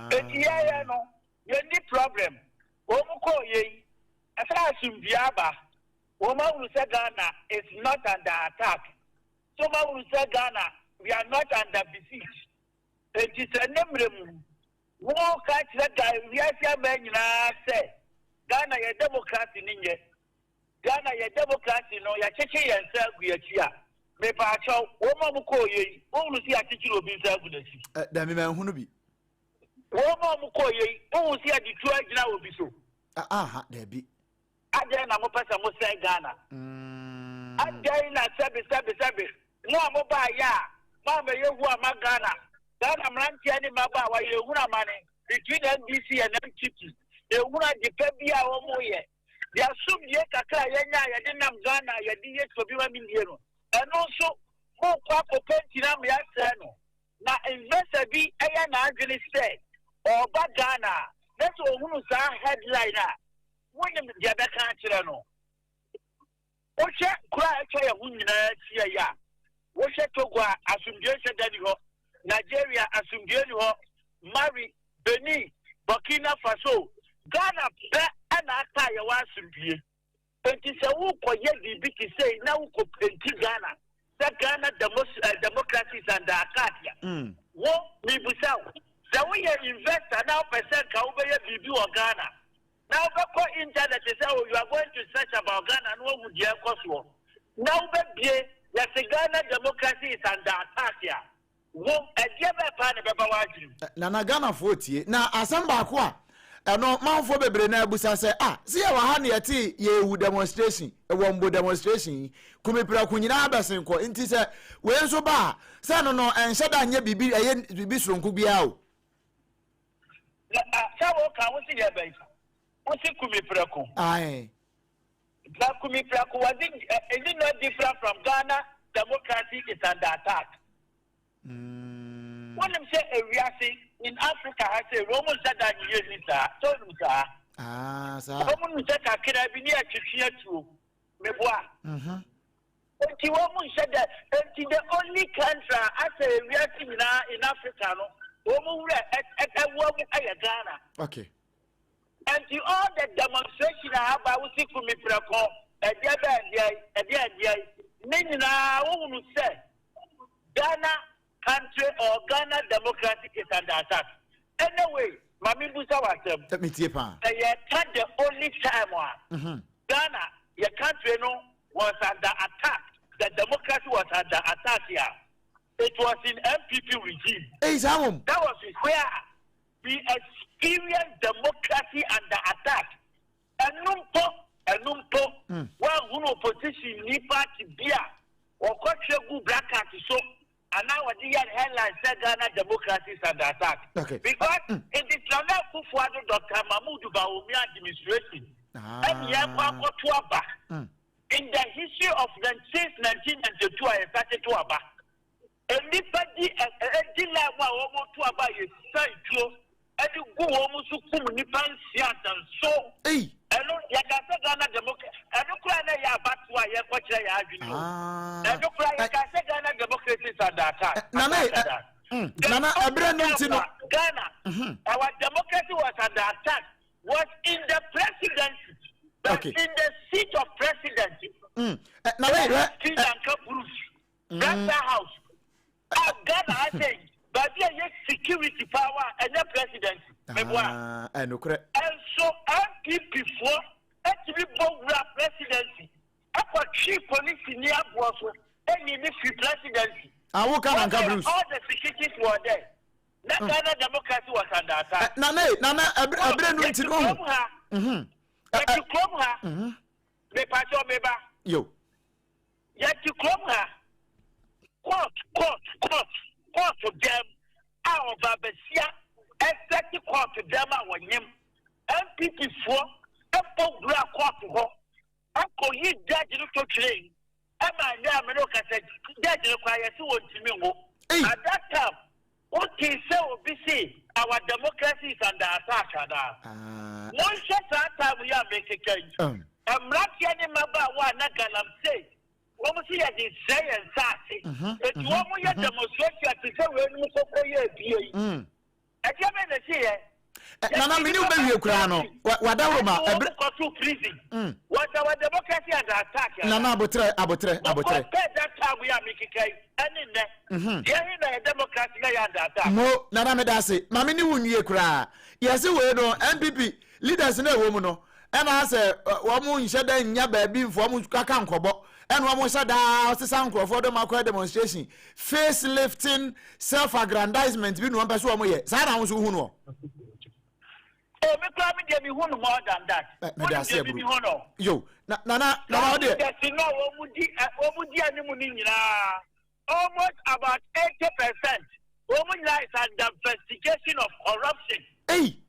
Enti yɛyɛ no, yɛn ni problem. Wɔn kɔɔ yɛ yi, ɛsɛ asomdua aba. Wɔn ahunu sɛ Ghana is not under attack. Sɛ ɔmo ahunu sɛ Ghana we are not under besiege. Enti sɛ nnɛ mmerɛ mu wo ka kyerɛ ga wiase aman nyinaa sɛ Ghana yɛ democracy no nyɛ Ghana yɛ democracy no yɛakyekye yɛn nsa agu yɛakyi a, mepaakyɛw wɔn a wɔn kɔɔ yɛ yi wohunu sɛ yɛakyekyere obi nsa agu n'akyi? Ɛ, dabi manhunu bi. Wɔn a wɔn kɔɔ yɛ yi wohunu sɛ yɛde tuo agyina obi so? Aha, dabi. Adɛn na mopɛ sɛ mosɛe Ghana? Adɛn na sɛbe sɛbe sɛbe mo a mobaeɛ a moammɛyɛ hu amma Ghana? Ghana mmeranteɛ ne mmabaawa yɛhunu amane between NDC and NPP. Yɛhunu ade pa bi a wɔyɛ. Deɛ asomdwie kakra a yɛnya a yɛde nam Ghana a yɛde yɛ tobi ma mendie no, ɛno nso mokɔ akɔpɛ ntina ama yɛasɛe no. Na investor bi yɛ n'adwene sɛ ɔreba Ghana a, na sɛ ɔhunu saa headline a, Wonim deɛ ɛbɛka akyerɛ no? Wohwɛ kuro a atwa yɛn ho nyinaa ahyia yi a, wohwɛ Togo a, asomdwoe nhyɛ da ni hɔ. Nigeria, asomdwoe ni hɔ. Mali, Benin, Burkina Faso, Ghana pɛ na aka a yɛwɔ asomdwoe. Enti sɛ wokɔyɛ biribi te sei na wokɔpenti Ghana sɛ Ghana demos eh, democracy is under attack a, wo, mebisa wo, sɛ woyɛ investor na wopɛ sɛ nka wobɛyɛ biribi wɔ Ghana, na wobɛkɔ internet sɛ oh you are going to search about Ghana na wahu deɛ ɛkɔ soɔ na wobɛbie yɛse Ghana democracy is under attack a wo ɛdeɛ bɛɛ paa na ɛbɛba w'adwene mu. Nana Ghanafoɔ tie na asɛm baako a ɛno manfoɔ bebree na abusa sɛ ah sɛ yɛwɔ ha na yɛte yɛwu demonstration ɛwɔ mbo demonstration yi kumi prɛko nyinaa bɛsen kɔ nti sɛ wei nso ba a sɛ no no ɛnhyɛ da nyɛ biribi ɛyɛ biribi soronko biara o. Na ah, sɛ woka wo se yɛ bɛn? Wo se kumi prɛko. Ae. Na kumi prɛko was it, uh, is it not different from Ghana democracy is under attack? Mm. Wonim sɛ ewiase in Africa ha sɛ wɔn nsa da nyiyɛ ni saa, sɛ wonim saa? Ah, saa. Wɔn nim sɛ kakra bi ne atwitwi atuo. Meboa. Mm -hmm. Enti wɔn nhyɛ da enti the only country a asɛ ewiase nyinaa in Africa no wɔn wura ɛwɔ mu ɛyɛ Ghana. Okay. Enti all the demonstration a aba wosi kumi prɛko ɛdeɛ bɛɛ ɛdeɛ ɛdeɛ ɛdeɛ ne nyinaa wohunu sɛ Ghana country or Ghana democracy is under attack. Anyway, maame busa wɔ asɛm. Mi tie paa. Sɛ yɛka the only time a. Mm-hmm. Ghana yɛ country no was under attack the democracy was under attack a it was in NPP regime. Eyi saa wɔm. That was where we experienced democracy under attack. Ɛno mpo, ɛno mpo, mm. wɔahunu opposition ni party bi a wɔkɔtwerɛ gu bracket so anaa wɔde yɛ headline sɛ Ghana democracy is under attack. Okay. Because it is Nana Akufo-Addo Dr. Mahmoud Bawumia administration. Ɛne yɛn kɔ akɔto aba. In the history of the since 1992 a yɛsate to aba. Nnipa di ɛdi line mu a wɔn to aba a yɛsisan tuo ɛde gu wɔn so kum nnipa nsia nso. Ɛno yɛka sɛ Ghana democracy ɛno koraa na ɛyɛ abatoɔ a yɛkɔkyerɛ yɛn adwene o. Ɛno koraa yɛka sɛ Ghana democracy is under attack. Nana Nana ɛbrɛ no nti no. Ghana our democracy was under attack was in the presidency but okay. in the seat of presidency. Mm. Nana yɛ. Nanka Bruce. Gasa house a Ghana ha sɛ baabi a yɛ security paa wa ɛnyɛ presidency. Meboa. Ɛnokorɛ. Ɛnso NPP foɔ ɛtumi bɔ wura presidency ɛkɔ twi polisi ni aboɔ so ɛyi ne fi presidency. Awo ka nanka Bruce. All the securities were there. Na Ghana democracy was under attack. Nana nana ɛbrɛ nu nti no. Yɛte kurom ha. Yɛte kurom ha. Mepakyɛw meba. Yo. Yɛte kurom ha, court, court, court, court dɛm a ɔbaabasia ɛsɛte court dɛm a wɔnyem. NPP foɔ ɛbɔ wura court hɔ ɛkɔ yi judge no to twerɛ ɛma ɛnyɛ a mene ɔkasa judge no koraa yɛse wɔntumi nwo. At that time, wotee sɛ obi se our democracy is under attack anaa? Monhwɛ saa time yi a mekeka yi. Mmeranteɛ ne mmabaawa a na galamsey wɔn se yɛde sɛe yɛn nsaase. Enti wɔn yɛ demonstration te sɛ weinom kɔkɔ yɛ abie yi. Ɛdeɛ bɛn na ɛsi yɛ? Nana me ne wo bɛwie koraa no wadaworo ma ɛbrɛ. Wɔn kɔto prison. Was our democracy under attack? Nana abotrɛ abotrɛ abotrɛ. Compare that time yi a mekeka yi ɛne nnɛ. Deɛ he na yɛ democracy na yɛ under attack? Mo Nana meda ase ma me ne wo nwie koraa. Yɛse wei no NPP leaders no a ɛwɔ mu no ɛna asɛ wɔn nhyɛ da nnya baabi mfa wɔn kaka nkɔbɔ ɛna wɔn hyɛ daa sesa nkurɔfoɔ de wɔn akɔyɛ demonstration face lifting self aggrandizement bi na wɔn pɛ so wɔn yɛ saa na wɔn nso hu no. Oh, me kura mi deɛ mi hu no more than that. Mɛ de ase aburu yo na na na na ɔdeɛ. Leaders no a wɔn di wɔn di anim ni nyinaa almost about 80% wɔn nyinaa is under investigation of corruption. Hey.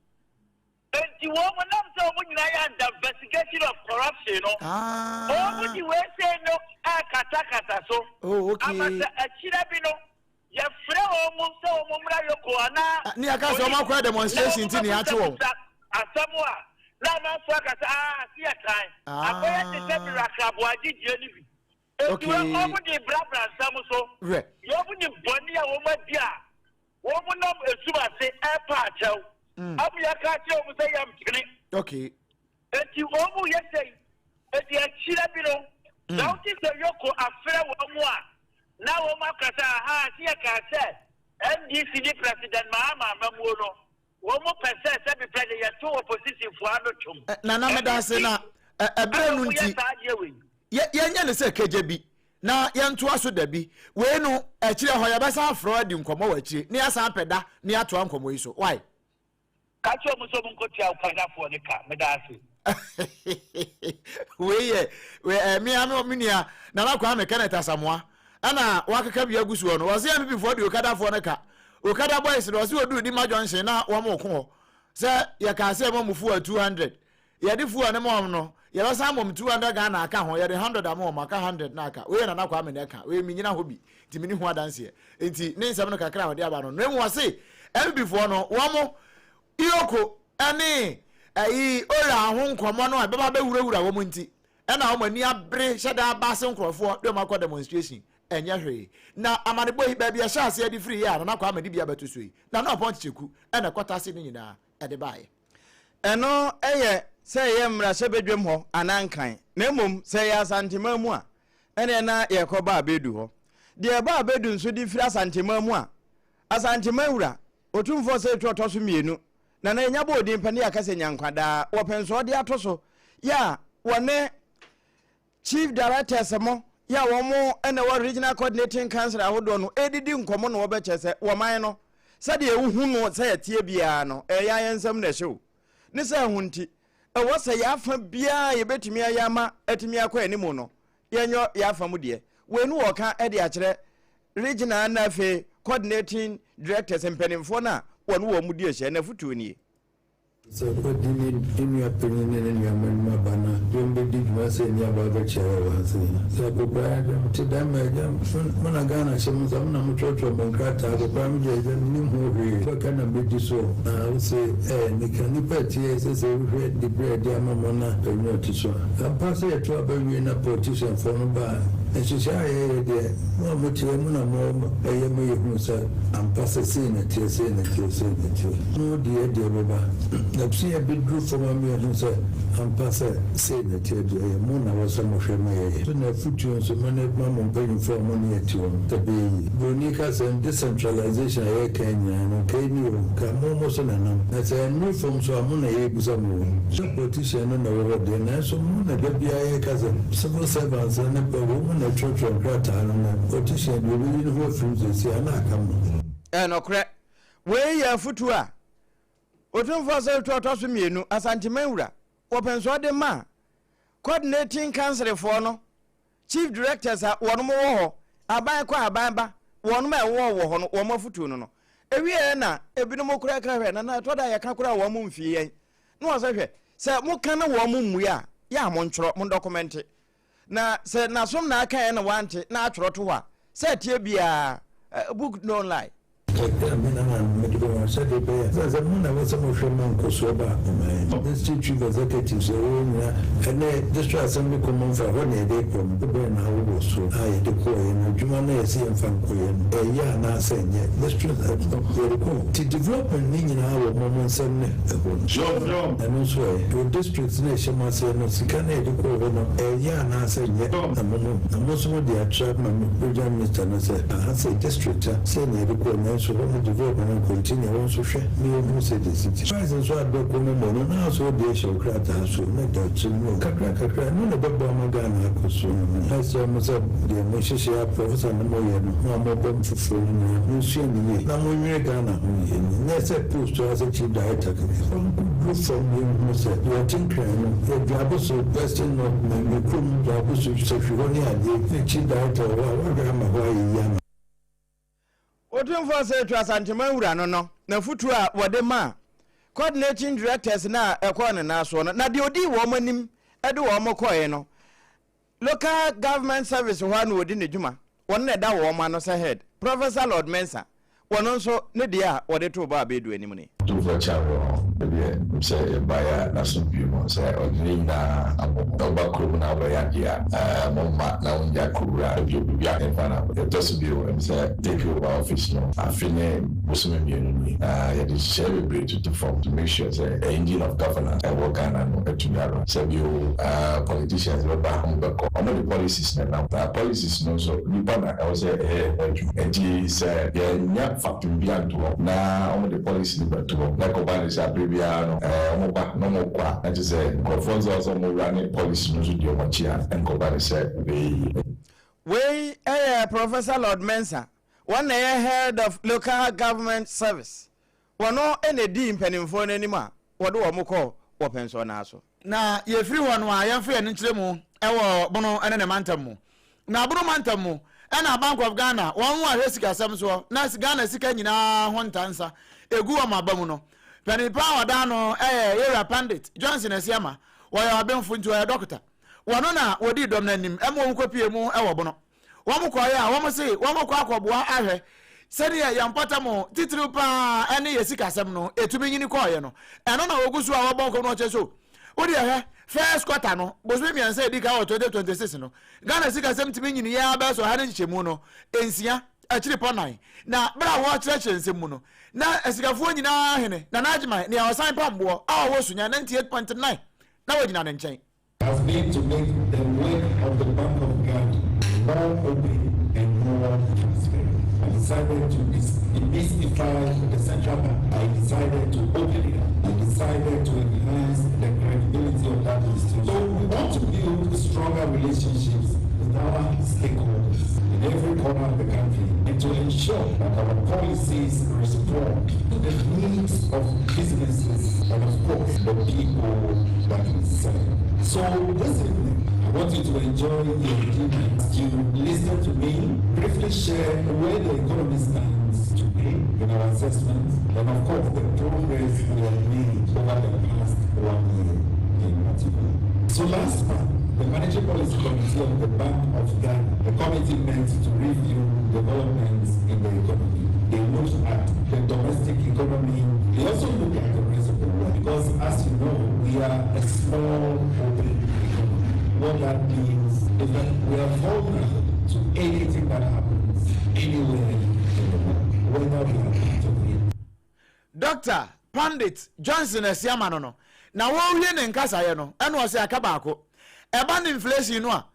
Enti wɔn nam sɛ wɔn nyinaa yɛ under investigation of corruption no, wɔn de wei sei no ɛrekatakata so. Oh, okay. Ama sɛ akyire bi no, yɛfrɛ wɔn sɛ wɔn mmra yoko anaa. Ne yɛka sɛ wɔn akɔyɛ demonstration nti ne yɛakye wɔn. Asɛm a na amanfoɔ aka sɛ aa se yɛ kan. Akɔyɛ te sɛ Miracle Aboagye deɛ no bi. Enti wɔn de brabra nsɛm so. Wɔn nim bɔne a wɔn adi a Wɔn nam esum ase ɛrepa akyɛw. Ama yɛaka akyerɛ wɔn sɛ yɛmpene. Okay. Eti wɔn yɛ sɛyi. Eti akyire bi no, na wote sɛ Yoko afrɛ wɔn a, na wɔn aka sɛ aha se yɛkaa sɛ NDC ne President Mahama amamuo no, wɔn pɛ sɛ sɛbi pɛ de yɛto opposition foɔ ano tom. Nana meda ase na ɛberɛ no nti yɛnyɛ ne sɛ kagya bi na yɛntoa so da bi. Wei no, akyire hɔ yɛbɛsan afrɛ wo adi nkɔmmɔ wɔ akyire na yɛasan apɛ da na yɛatoa nkɔmmɔ yi so. Wai? Ka kyerɛ wɔn sɛ wɔnkɔtua wo kwadwafoɔ no ka. Meda ase. Wei yɛ wei ɛ me a me nua Nana Kwame Kenneth Asamoah ɛna wakeka bi agu soɔ no. Ɔse NPP foɔ de Okadafoɔ no ka. Okada boys no ɔse ɔduru Dima Junction na wɔn reko hɔ sɛ yɛkaa sɛ yɛma mo fuel 200 Yɛde fuel no ma wɔn no, yɛbɛsan ama wɔn 200 Ghana aka ho, yɛde 100 ama wɔn, aka 100 na aka. Wei yɛ Nana Kwame na ɛka, wei mennyina hɔ bi, nti menni ho adanseɛ. Nti ne nsɛm no kakra a ɔde aba no, na mmom ɔse MB foɔ no, wɔn EOCO ne ɛyi ORA ho nkɔmmɔ no a ɛbɛba abɛwurawura wɔn nti, ɛna wɔn ani abere hyɛ da aba ase nkorɔfoɔ de wɔn akɔ demonstration. Ɛnyɛ hwee. Na amanebɔ yi, baabi a ɛhyɛ aseɛ de firi yɛ a Nana Kwame de bi abɛto so yi, Nana Ɔpɔn Kyekyeku na ɛkɔtase ne nyinaa de baeɛ. Ɛno yɛ sɛ ɛyɛ mmarahyɛbadwam hɔ anaa Nkran, na mmom sɛ ɛyɛ Asanteman mu a, ɛneɛ na yɛrekɔ Baabedu hɔ. Deɛ Baabedu nso de firi Asanteman mu a, Asanteman wura, Otumfoɔ Osei Tutu ɔtɔ so mmienu, Nana yɛnya bɔɔ din pɛ na yɛaka sɛ Nyankwa daa, wɔpɛ nso ɔde ato so, yɛ a wɔne Chief Directors mo yɛ a wɔn na ɛwɔ Regional Coordinating Council ahodoɔ no redidi nkɔmmɔ na wɔbɛkyɛ sɛ wɔ man no sɛdeɛ wohu no sɛ ɛteɛ biara no ɛyɛ yɛn nsam na ɛhyɛ o. Ne sɛ ɛho nti ɛwɔ sɛ yɛn afa biara a yɛbɛtumi ayɛ ama atumi akɔ anim no yɛnyɔ yɛn afa mu deɛ. Wei no wɔka de akyerɛ Regional na afei Coordinating Directors mpanimfoɔ no a wɔne wɔn di ahyia no afotuo nie. Sɛ ɔdi ne nua panyin ne ne nuammarima aba na de wɔn bedi dwuma sɛ nni aba abɛkyerɛ wɔ ha sei. Sɛ akɔkoraa agya mo te dɛm ma agya mo na Ghana hyɛ mo nsa mo na mo twerɛtwerɛ mo nkrataa akɔkoraa me deɛ agya mennim ho hwee wobɛka na mɛdi soɔ na wo se ɛɛ meka nnipa atie ɛsɛ sɛ wohwɛ diberɛ a yɛde ama mo na panyin a ɔte so a ampa sɛ yɛto aba wie na politician foɔ no ba a nhyehyɛɛ a yɛyɛ deɛ mo a mote ha mu na mo ɛyɛ ma yɛhunu sɛ ampa sɛ sei na ɛteɛ sei na ɛteɛ sei na ɛteɛ. No deɛ deɛ ɛbɛba. Na sɛ yɛbɛduru fam ama yɛahu sɛ ampa sɛ sei na ɛteɛ deɛ, ɛyɛ mo na ɛwɔ sɛ mohwɛ ma yɛyɛ. So na afotuo nso mo ne ma mo mpanyimfoɔ a mo ne yɛte hɔ no, sɛ ɛbɛyɛ yie. Buroni ka sɛ decentralization a yɛreka yi nyinaa no, nka ɛnni hɔ, nka mo mo so na ɛnam. Na sɛ ɛnnuru fam nso a, mo na yɛrebisa mo wɔ ho. Sɛ politician no na ɛwɔ hɔ deɛ, nanso mo na da biara yɛreka sɛ civil servants no ne wɔn na ɛtwerɛtwerɛ nkrataa no, na politician deɛ ɔbɛyi ne ho afiri mu seesei a, na aka mo. Ɛyɛ nokorɛ. Wei yɛ afotuo a Otumfoɔ Osei Tutu ɔtɔ so mmienu, Asanteman Wura, wɔ pɛnsoɔ de maa Coordinating Councilfoɔ no, Chief Directors a wɔnom wɔ hɔ, aban kɔ aban ba, wɔnom a ɛwɔ wɔ hɔ no, wɔn afotuo no no. Ɛwieɛ na ebinom koraa ka hwɛ, Nana ɛtɔ da a yɛka koraa a wɔn mfie yɛn. Na wɔsɛ hwɛ, sɛ moka na wɔn mmue a, yɛ a montwerɛ, mondɔkɔmɛnte. Na sɛ n'asom na aka ɛ na wante na atwerɛ to hɔ a, sɛ ɛteɛ biara, book don't lie. Kakra a me nananom mede bɛma sɛdeɛ ɛbɛyɛ a ɛsiane sɛ mo na ɛwɔ sɛ mohwɛ ma nkɔsoɔ ba ɔman mu. District Chief Executives a ɛwɔ hɔ nyinaa, ɛnnɛ District Assembly Common Fund, ɛhɔ na yɛde rekɔ no, berɛ na wowɔ so a yɛde kɔeɛ no, adwuma no a yɛse yɛmfa nkɔeɛ no, ɛyɛ anaasɛ ɛnyɛ? District no, yɛde kɔ hɔ. Nti development no nyinaa wɔ mo mo nsam ne ɛhɔ no. Ɛno nso ɛ? Wɔ districts no a ɛhyɛ mo aseɛ no, sika no a yɛde kɔɔ hɔ no, ɛyɛ anaasɛ ɛnyɛ? Na mo mo, na mo nso mode atra ma Regional Minister no sɛ, aha sei, district ha, sei na yɛde kɔɔ, nanso hɔ no development no nkɔ nti nea wo nso hwɛ na yɛnhunu sɛdeɛ ɛsi te. Price nso adɔ kɔ no mmɔ no, na asɛ wode ahyɛ wo krataa so na da tirim no kakra kakra, ɛno na ɛbɛboa ma Ghana akɔ so. Mɛsrɛ mo sɛ deɛ mo nhyehyɛeɛ a Professor ne mo yɛ no, mo a mobɔ mo foforɔ no nyinaa, monsua no yie na monnwene Ghana ho yie. Nyɛ sɛ post ara sɛ Chief Director kɛkɛ. Ɔnkɔduru fam na yɛnhunu sɛ deɛ ɔte Nkran no, yɛ Dwaboso, Western North, na me kurom Dwaboso, Sahwi hɔ ne adeɛ, ne Chief Director wɔ hɔ a, wahwɛ ama hɔ ayɛ yie ama. Otumfoɔ Osei Tuah Asanteman wura no no n'afotuo a wɔde maa Coordinating Directors no a ɛkɔɔ ne nan soɔ no, na deɛ ɔdii wɔn anim de wɔn kɔeɛ no, Local Government Service hɔ a na ɔdi ne dwuma, wɔn na ɛda wɔn ano sɛ Head, Professor Lord Mensah, Wɔn nso, ne deɛ a wɔde too bɔ a bɛadu anim ni. Otumfoɔ Kyeabour no deɛ sɛ yɛbaeɛ a n'asomdwie mu sɛ ɔde ne nyinaa abɔ mu. Sɛ woba kurom na wobɛyɛ adeɛ a, momma na wonnya kuruwura bio, biribi a ɛmfa no. Deɛ ɛtɔ so bio ne sɛ take over office no afe ne bosome mmienu nie, na yɛde nhyehyɛeɛ bebree toto fam to make sure sɛ the engine of governance a ɛwɔ Ghana no atumi arun. Sɛ bio politicians bɛba, wɔbɛkɔ, wɔde policies na ɛnam, na policies no nso nnipa na ɛwɔ sɛ ɛyɛ ho adwuma. Enti sɛ yɛannya fapem bi anto hɔ na wɔde policy no bɛto hɔ na ɛkɔba no sɛ aberɛ biara no wɔba na wɔkɔ a, na kyerɛ sɛ nkurɔfoɔ nso a ɛwɔ sɛ wɔrane policy no nso di wɔn akyi a, ɛnkɔba no sɛ ɛbɛyɛ yie. Wei yɛ Professor Lord Mensah, wɔn na ɛyɛ Head of Local Government Service. Wɔno na ɛdii mpanimfoɔ no anim a wɔde wɔn kɔɔ wɔpɛnsɔɔ no ara so. Na yɛfiri hɔ no a, yɛmfa yɛn ani nkyerɛ mu wɔ Bono ne ne mantam mu. Na Bono mantam mu na Bank of Ghana, wɔn a hwɛ sikasɛm soɔ na Ghana sika nyinaa ho ntansa ɛgu wɔn aba mu no, panin pa a ɔda ano yɛ Yɛwura Pandit Johnson Asiamah. Wɔyɛ ɔbenfo nti ɔyɛ dɔkota. Wɔno na wɔdii dɔm no anim ma wɔn kɔpie mu wɔ Bono. Wɔn kɔeɛ a, wɔn se wɔn kɔ akɔboa ahwɛ sɛdeɛ yɛn mpɔtam titiriw pa ara ne yɛn sikasɛm no ɛtumi nyini kɔeɛ no. Ɛno na wɔgu so a wɔbɔ nkɔm no wɔkyerɛ so. Wo deɛ hwɛ, first quarter no, bosome mmiɛnsa a ɛdi kan wɔ 2026 no, Ghana sikasɛm tumi nyiniiɛ ara bɛyɛ sɛ ɔha ne nkyekyɛmu no nsia akyiripɔ nan. Na berɛ a wɔrekyerɛkyerɛ nsɛm mu no, na asikafoɔ nyinaa hene, Nana Agyemang, nea ɔsan pam boɔ a ɔwɔ Sunya 98.9 na wɔgyina ne nkyɛn. Has been to make the work of the Bank of Ghana more open and more transparent. I decided to demystify the central bank. I decided to open it up. I decided to enhance the credibility of that institution. So we want to build stronger relationships with our stakeholders in every corner of the country and to ensure that our policies respond to the needs of businesses and of course the people that we serve. So this evening, I want you to enjoy your dinner. You listen to me briefly share where the economy stands today in our assessment and of course the progress we have made over the past one year in particular. So last month, the Monetary Policy Committee of the Bank of Ghana, the committee met to review developments in the economy. They looked at the domestic economy. They also looked at the rest of the world because, as you know, we are a small open economy. What that means is that we are vulnerable to anything that happens anywhere in the world, whether we are part of it. Dɔkta Pandit Johnson Asiamah no no, na wɔrewie ne nkasaeɛ no, ɛna ɔse aka baako. Ɛba ne inflation no a,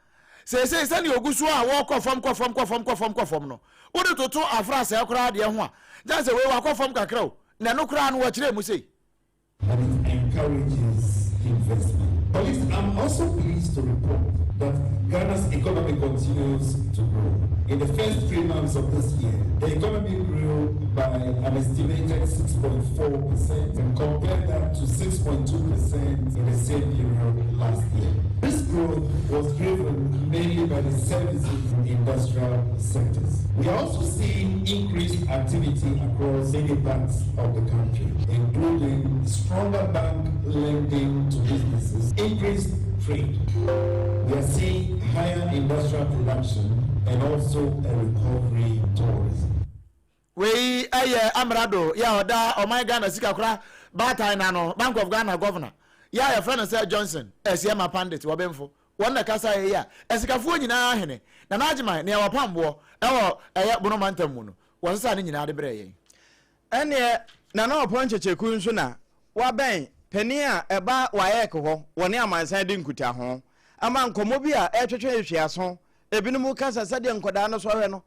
seesei sɛdeɛ ɔgu so a wɔrekɔ fam kɔ fam kɔ fam kɔ fam kɔ fam no, wode toto afrasɛɛ koraa deɛ ho a, gye sɛ wei wakɔ fam kakra o, na ɛno koraa no wɔkyerɛɛ mu sei. And it encourages investment. Colleagues, I'm also pleased to report that Ghana's economy continues to grow. In the first three months of this year, the economy grew by an estimated 6.4% and compare that to 6.2% in the same period last year. This growth was driven mainly by the services and industrial sectors. We are also seeing increased activity across many parts of the country, including stronger bank lending to businesses, increased trade. We are seeing higher industrial production and also a recovery in tourism. Wei yɛ Amrado yi a ɔda ɔman Ghana sikakora baatan no ano, Bank of Ghana Governor, yi a yɛfrɛ no sɛ Johnson Asiamah Pandit Wɔbenfo. Wɔn na ɛkasaeɛ yi a asikafoɔ nyinaa hene, Nana Agyeman, nea wɔpam boɔ wɔ ɛyɛ Bono mantam mu no, wɔsesaa ne nyinaa de brɛɛ yɛn. Ɛnneɛ Nana Ɔpɔn Kyekyeku nso na wabɛn panin a ɛba WAEC hɔ, wɔne amansan di nkutaho, ama nkɔmmɔ bi a ɛretwetwe nhweaso, ebinom kasa sɛdeɛ nkwadaa no sɔhwɛ no,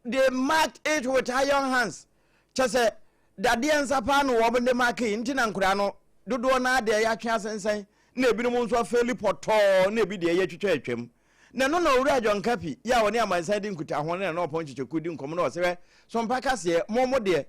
They marked it with iron hands. Kyɛ sɛ dadeɛ nsa paa na wɔn de markee nti na nkoraa no dodoɔ naa deɛ yɛatwe asensɛn na ebinom nso afeeli pɔtɔɔ na ebi deɛ yɛatwitwa atwam. Na ɛno na Owura John Kapi yɛ a ɔne amansan di nkutaho ne Nana Ɔpɔn Kyekyeku di nkɔmmɔ na ɔse hwɛ Sompa kaseɛ mo mo deɛ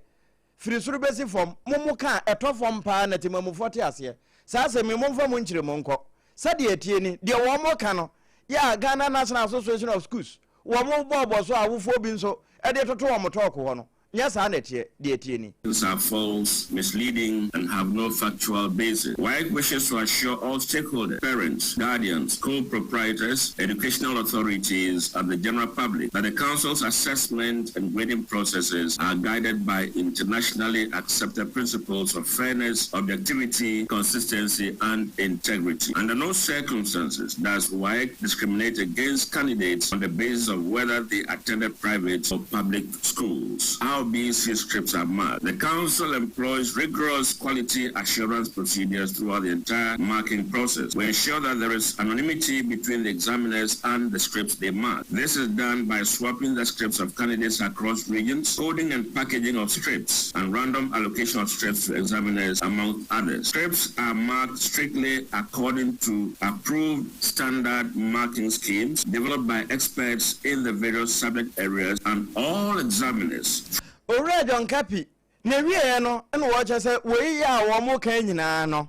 firi soro bɛsi fam mo mo ka a ɛtɔ fam paa na temamufoɔ te aseɛ. Saa asɛm yi momfa mo nkyerɛmu nkɔ. Sɛdeɛ ɛteɛ ni, deɛ wɔn mo ka no yɛ a Ghana National Association of Schools Wɔn bɔɔbɔ so a awofoɔ bi nso de toto wɔn tɔɔko hɔ no, nyɛ saa na ɛteɛ. Deɛ ɛteɛ ni. Are false, misleading, and have no factual basis. WAEC wishes to assure all stakeholders, parents, guardians, school proprietors, educational authorities, and the general public that the Council's assessment and grading processes are guided by internationally accepted principles of fairness, objectivity, consistency, and integrity. Under no circumstances does WAEC discriminate against candidates on the basis of whether they attended private or public schools. How BECE scripts are marked. The Council employs rigorous quality assurance procedures throughout the entire marking process. We ensure that there is anonymity between the examiners and the scripts they mark. This is done by swapping the scripts of candidates across regions, coding and packaging of scripts, and random allocation of scripts to examiners, among others. Scripts are marked strictly according to approved standard marking schemes developed by experts in the various subject areas and all examiners. Owura John Kapi, N'awieɛ no na wɔkyerɛ sɛ wei yɛ a wɔn ka nyinaa no,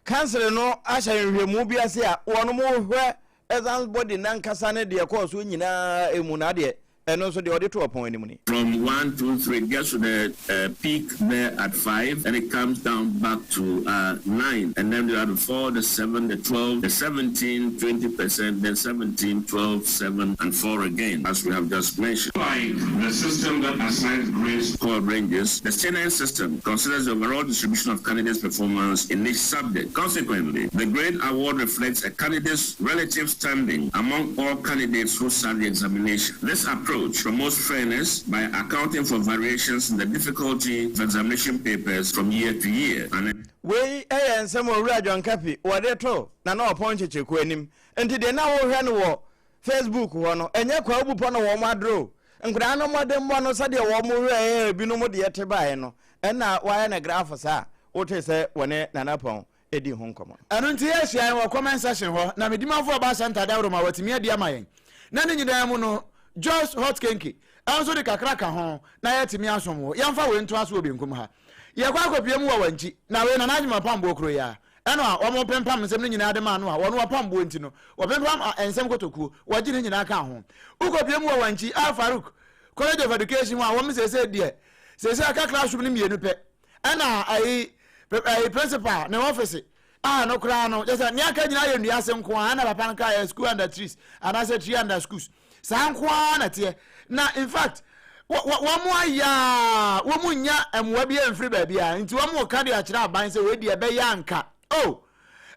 kansere no ahyɛ nhwehwɛmu bi ase a wɔn hwɛ exams body nankasa ne deɛ ɛkɔɔ so nyinaa mu na adeɛ ɛno nso deɛ ɔde to ɔpɔn anim ni. From one, two, three, gets to the uh, peak there at five, and it comes down back to uh, nine, and then you have the four, the seven, the 12, the 17, 20%, then 17, 12, 7, and 4 again, as we have just mentioned. Like the system that assigns grades score ranges, the CNN system considers the overall distribution of candidates' performance in each subject. Consequently, the grade award reflects a candidate's relative standing among all candidates who sat the examination. This approach promotes fairness by accounting for variations in the difficulty of examination papers from year to year. And Wei yɛ nsɛm a Owura John Kapi wɔde to Nana Ɔpɔn Kyekyeku anim. Nti deɛ na wohwɛ no wɔ Facebook hɔ no, ɛnyɛ Kwawu Bupɔ na wɔn adrɔ o. Nkwadaa no mmɔdenbɔ no sɛdeɛ wɔn hwɛeɛ a ebinom deɛ te baeɛ no, ɛna wɔayɛ no graph saa a wotee sɛ wɔne Nana Pɔn dii ho nkɔmmɔ no. Ɛno nti yɛahyia yɛn wɔ comment section hɔ na me dimafo ɔbaa Santa dawuro ma watumi adi ama yɛn. Na ne nyinaa mu no Joyce Hot Kenke nso de kakra ka ho na yɛatumi asom wo. Yɛmfa wei ntoa so wɔ benkum ha. Yɛkɔ akɔpue mu wɔ Wankyi na wei Nana Agyemang Pamboɔ kuro yi ara ɛno a wɔpempam nsɛm no nyinaa de maa no a wɔn wɔpam boɔ nti no wɔpempam nsɛm kotokuo wɔgye ne nyinaa ka ho. Wokɔpue mu wɔ Wankyi Al Farouk College of Education hɔ a wɔn seesei deɛ seesei aka classroom no mmienu pɛ ɛna ayi ayi principal ne office a no koraa no kyɛ sɛ nea aka nyinaa yɛ nnua ase nko ara ɛna papa no kaa yɛ school under trees anaasɛ tree under schools saa nko ara na teɛ na in fact wɔn mo ayɛ a wɔn nya mmoa bi mfiri baabi a nti wɔn mo ka de akyerɛ aban sɛ wei deɛ ɛbɛyɛ anka oh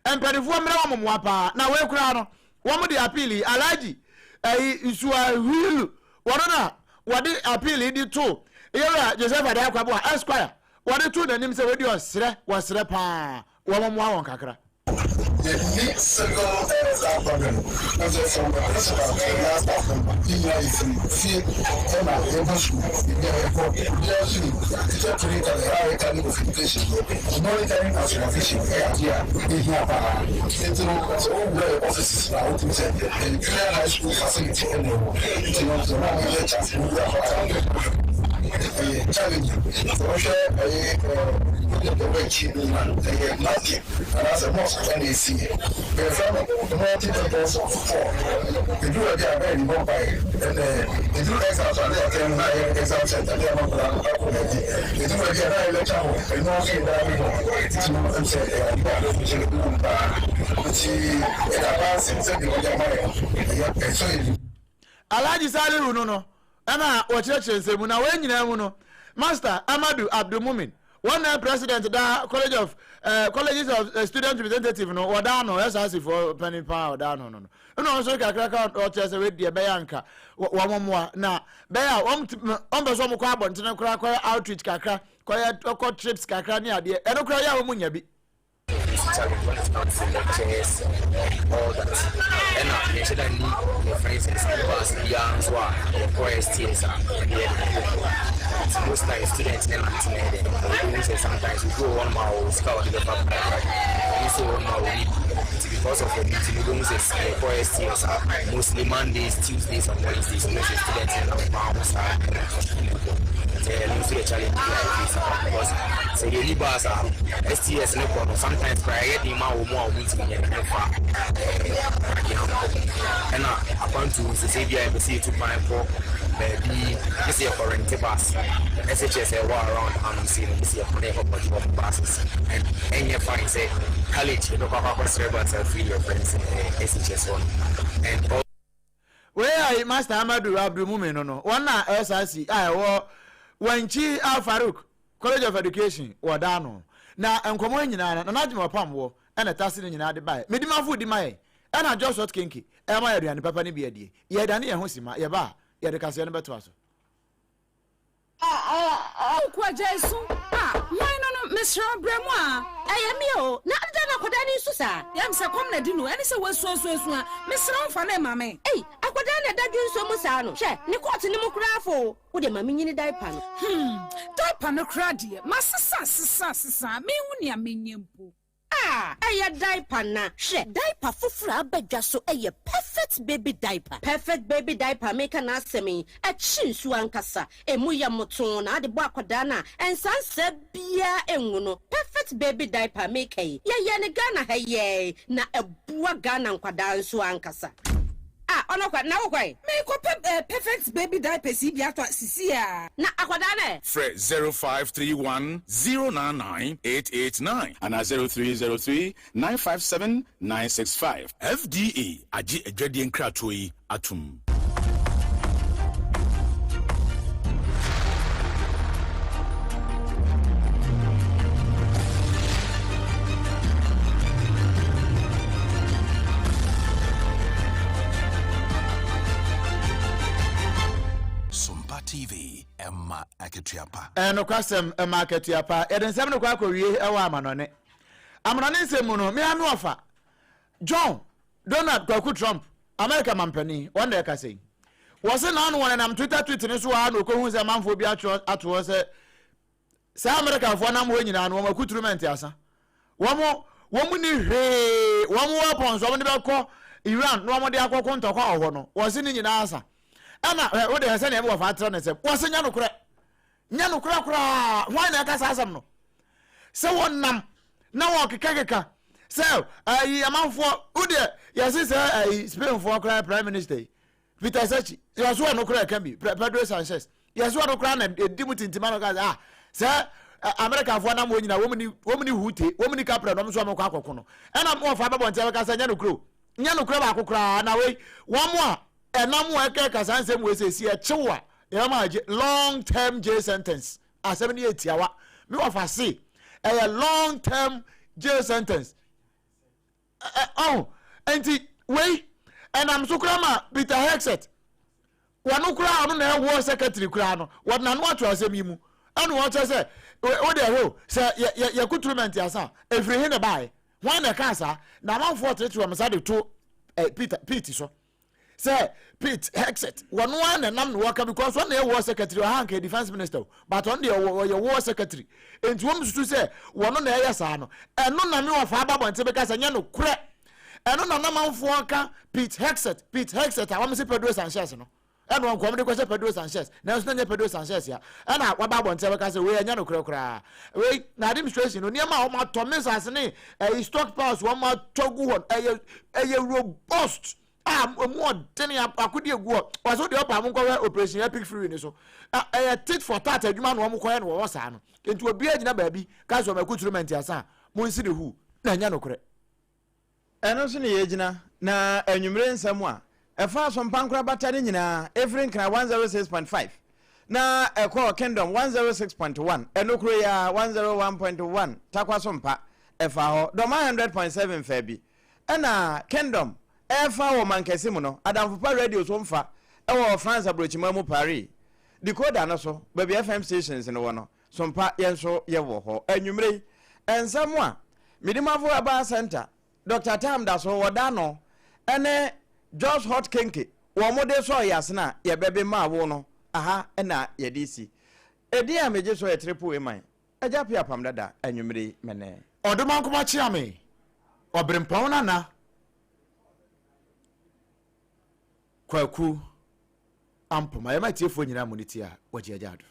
mpanimfoɔ mmerɛ wɔn mmoa paa na wei koraa no wɔn de appeal yi alhaji ɛyi nsuahilu Wɔno na wɔde appeal yi de too Yɛwura Joseph Adai Kwaboah Esquire, wɔde too n'anim sɛ wei deɛ ɔsrɛ, wɔsrɛ paa, wɔn mmoa wɔn kakra. Yɛnni single saa problem no sɛ from the principal to the last staff member yɛn nyinaa yɛfiri fie ɛna yɛba sukuu baabi a yɛkɔ obiara nso nim teacher training college a yɛka ne of education deɛ monitoring and supervision ɛyɛ adeɛ a ɛhia paa nti no sɛ wowura yɛ offices no a wotumi sɛ Ɛyɛ junior high school facility ɛna ɛwɔ nti no sɛ wɔn yɛ chance no wura hɔ a ɛyɛ challenge sɛ wohwɛ ɛyɛ project ɛwɔ akyi no nyina ɛyɛ market anaasɛ mosque ɛna ɛsi yɛ yɛfrɛ no multi purpose hall ɛduru baabi a bɛyɛ ne bɔ mpaeɛ ɛnɛ ɛduru exam so a ne yɛatɛn mu na ayɛ exam center ne ama nkwadaa no akɔ baabi ɛduru baabi a na ayɛ lecture hall ɛno nso yɛ daa bi hɔ nti no ɛm sɛ ɛyɛ adeɛ a ɛkyɛ no paa nti Yɛda paa ase sɛ deɛ ɔde ama yɛn no, ɛyɛ ɛsɔ yɛn ani. Alhaji Salihu no no na wɔkyerɛkyerɛ nsɛm mu na wei nyinaa mu no Master Amadu Abdulmumin, wɔn na president da College of eh, Colleges of eh, Student Representative no, wɔda ano, SRC foɔ panin paa ɔda ano no no. Ɛna ɔno nso kakraka ɔkyerɛ sɛ wei deɛ bɛyɛ anka wɔn mmoa na bɛyɛ a wɔn wɔn pɛ sɛ wɔn kɔ abɔntene koraa kɔyɛ outreach kakra kɔyɛ kɔ trips kakra ne adeɛ ɛno koraa yɛ a wɔn nya bi. Challenge when it comes to lectures all that ɛna yɛnhyɛ da nni yɛfrɛ no sɛ school bus biara nso a yɛkɔ STS a ɛde yɛde kɔ nti most times students ne nante na ɛdɛ wobɛhu sɛ sometimes obi wɔ hɔnom a ɔwɔ sika a ɔde bɛfa private obi nso wɔ hɔnom a ɔnni bi nti because of ɛno nti no wobɛhu sɛ yɛkɔ STS a mostly Mondays Tuesdays and Wednesdays wobɛhu sɛ students ne nam kwan ho saa ɛna sukuu kɔ nti ɛno nso yɛ challenge bi a yɛface because sɛ yɛnni bus a STS no kɔ no sometimes koraa ɛyɛ den ma wɔn a wɔn ntumi nyɛ no mfa adeɛ nkɔ. Ɛna akwantuo nso sɛ ebia yɛpɛ sɛ yɛtu kwan kɔ baabi gye sɛ yɛkɔ rente bus. SHS a ɛwɔ around hanom sei no gye sɛ yɛkɔ na yɛkɔ kɔgye wɔn buses and ɛnyɛ fine sɛ college yɛbɛkɔ akɔ akɔsrɛ bus afiri yɛfrɛ no sɛ SHS hɔ no and all. Wei a Master Amadu Abdulmumin no no, wɔn na SRC a ɛwɔ Wankyi Al Farouk College of Education wɔ da ano. Na nkɔmmɔ yi nyinaa no, Nana Agyemang Ɔpam wɔ na ɛtase ne nyinaa de baeɛ. Medimafo di ma yɛn, ɛna Josh Hot Kenke ɛma yɛn aduane papa no bi adie. Yɛredane yɛn ho simma, yɛba a, yɛde kaseɛ no bɛtoa so. Wo agyae su a, hwan no no, mesrɛ wo brɛ mu a. Ɛyɛ me o, na adɛn na akwadaa no resu saa? Yam sɛ kɔm na di no, ɛne sɛ wasu asu asu a, mesrɛ wo fa no ma me. Ei, akwadaa na ɛda dwonsɔ mu saa no, hwɛ, ne kɔɔto no mu koraa afɔ o. Wo deɛ ma menyini diaper no. Hmm, diaper no koraa deɛ, masesa asesa asesa a, menhu nea menyɛ mpo. Ah, ɛyɛ diaper na. Hwɛ, diaper foforɔ a aba dwa so yɛ Perfect Baby Diaper. Perfect Baby Diaper a mereka n'asɛm yi, ɛkye nsuo ankasa. Ɛmu yɛ mmotoo na ade bɔ akwadaa no a, nsansaa biara ngu no. Perfect Baby Diaper a mereka yi, yɛyɛɛ no Ghana ha yi ara na ɛboa Ghana nkwadaa nso ankasa. Ah, ɔno kwa, na wo kɔe? Merekɔpɛ eh, Perfect Baby Diapers yi bi atɔ sisi a. Na akwadaa no ɛ? Frɛ 0531 099 889 anaa 0303 957 965. FDA agye adwadie nkratoɔ yi atom. Sompa TV, ɛma akatua pa. Ɛyɛ nokwasɛm, ɛma akatua pa. Yɛde nsɛm no kɔ akɔwie wɔ amanɔne. Amanɔne nsɛm mu no, me ara me wɔfa, John Donald Kwaku Trump, Amerika mampanin, wɔn na ɛkasa yi. Wɔse naano wɔnenam Twitter tweet no so a na ɔkɔhu sɛ amanfoɔ bi atwerɛ ato hɔ sɛ Saa Amerikafoɔ nam hɔ nyinaa no wɔn akuturumɛnte asa. Wɔn wɔn ni hwee wɔn weapons wɔn de bɛkɔ Iran na wɔn de akɔko ntɔkwa wɔ hɔ no wɔsi ne nyinaa asa. Ɛna ɛ wode ɛsɛ nea ɛmu wɔfa atrɛ ne nsɛm wɔsi nyɛ nokorɛ nyɛ nokorɛ koraa hwan na ɛka saa asɛm no sɛ wɔnam na wɔkekakeka sɛ ɛyi amanfoɔ wodeɛ yɛse sɛ ɛyi Spainfoɔ koraa prime minister yi Peter Sachi, yɛ so ɔno koraa ɛka bi, Pedro Sanchez, yɛ so ɔno koraa na ɛdi mu tintima no ka sɛ ah sɛ Amerikafoɔ nam hɔ nyina wɔn ni wɔn ni hute wɔn ni kaprɛ na wɔn nso wɔn kɔ akɔko no ɛna mo wɔfa bɛbɔ nkyɛn bɛka sɛ nyɛ no kuro nyɛ no kuro baako koraa na wei wɔn a ɛnam wɔn ɛka ɛka saa nsɛm wei sɛ esi ɛkyew a yɛbɛma agye long term jail sentence asɛm no yɛ tiawa me wɔfa se ɛyɛ long term jail sentence Ɔho, nti wei ɛnam so koraa ma Peter Hegseth, wɔno koraa ɔno na ɛwɔ secretary koraa no, wɔde n'ano ato asɛm yi mu, ɛna wɔkyerɛ sɛ wo deɛ hwɛ o, sɛ yɛ yɛ yɛko trument asa a, ɛfiri he na ɛbaeɛ? Hwan na ɛkaa saa? Na amanfoɔ teetee wɔn nsa de to eh, Peter, Pete so. sɛ Pete Hegseth wɔn ara na ɛnam na wɔka because wɔn na yɛ war secretary ɔha nka defence minister o but ɔno deɛ ɔyɛ war secretary nti wɔn susu sɛ wɔn na ɛyɛ saa no ɛno na me wɔfa aba abɔnten bɛka sɛ nyɛ no korɛ ɛno na namanfoɔ ka Pete Hegseth Pete Hegseth a wɔn se Pedro Sanchez no ɛna wɔn kɔn de kɔhyɛ Pedro Sanchez nanso na nyɛ Pedro Sanchez ya ɛna waba abɔnten bɛka sɛ wei ɛnyɛ no korɛ koraa wei na administration no nneɛma a wɔn atɔ missiles ne ɛyi stockpiles wɔn atɔ gu hɔ ɛyɛ ɛyɛ robust a emu ɔdene akodi egu hɔ wɔsɛ deɛ ɔpa mo nkɔhwɛ operation epic fury ne so ɛyɛ tit for tat adwuma na wɔn kɔyɛ no wɔwɔ saa no nti obiara gyina baabi ka sɛ wɔn akuturu mɛnti asa a mo nsi ne hu na ɛnyɛ nokorɛ. Ɛno nso ne yɛgyina na anwummere nsɛm a ɛfa asompa nkorabata no nyinaa ɛfiri Nkran 106.5. Na ɛkɔɔ Kingdom 106.1, ɛno koro yi ara 101.1 Tarkwa so mpa, ɛfaa hɔ. Dɔma 100.7 faa bi. Ɛna Kingdom ɛrefa wɔ mankɛse mu no, Adamfo Pa Radio so mfa wɔ France aburokyiman mu Paris. Decoder no so, baabi FM stations no wɔ no, so mpa yɛn nso yɛwɔ hɔ. Anwummere yi, nsɛm a Midimafo Herbal Center Dɔkta Tam da so wɔ da no ne Jos Hot Kenke wɔn de sɔɔ yɛn asene a yɛbɛbe maa wo no, aha na yɛde si. Edin a megye so yɛ Triple Eman, Agya Pia Pam Dada, anwummere yi me ne. Ɔdomankoma Kyeame, Ɔberempɔn Nana Kwaku Ampoma. Yɛma atiefoɔ nyinaa mu ne ti a wɔgye agya ado.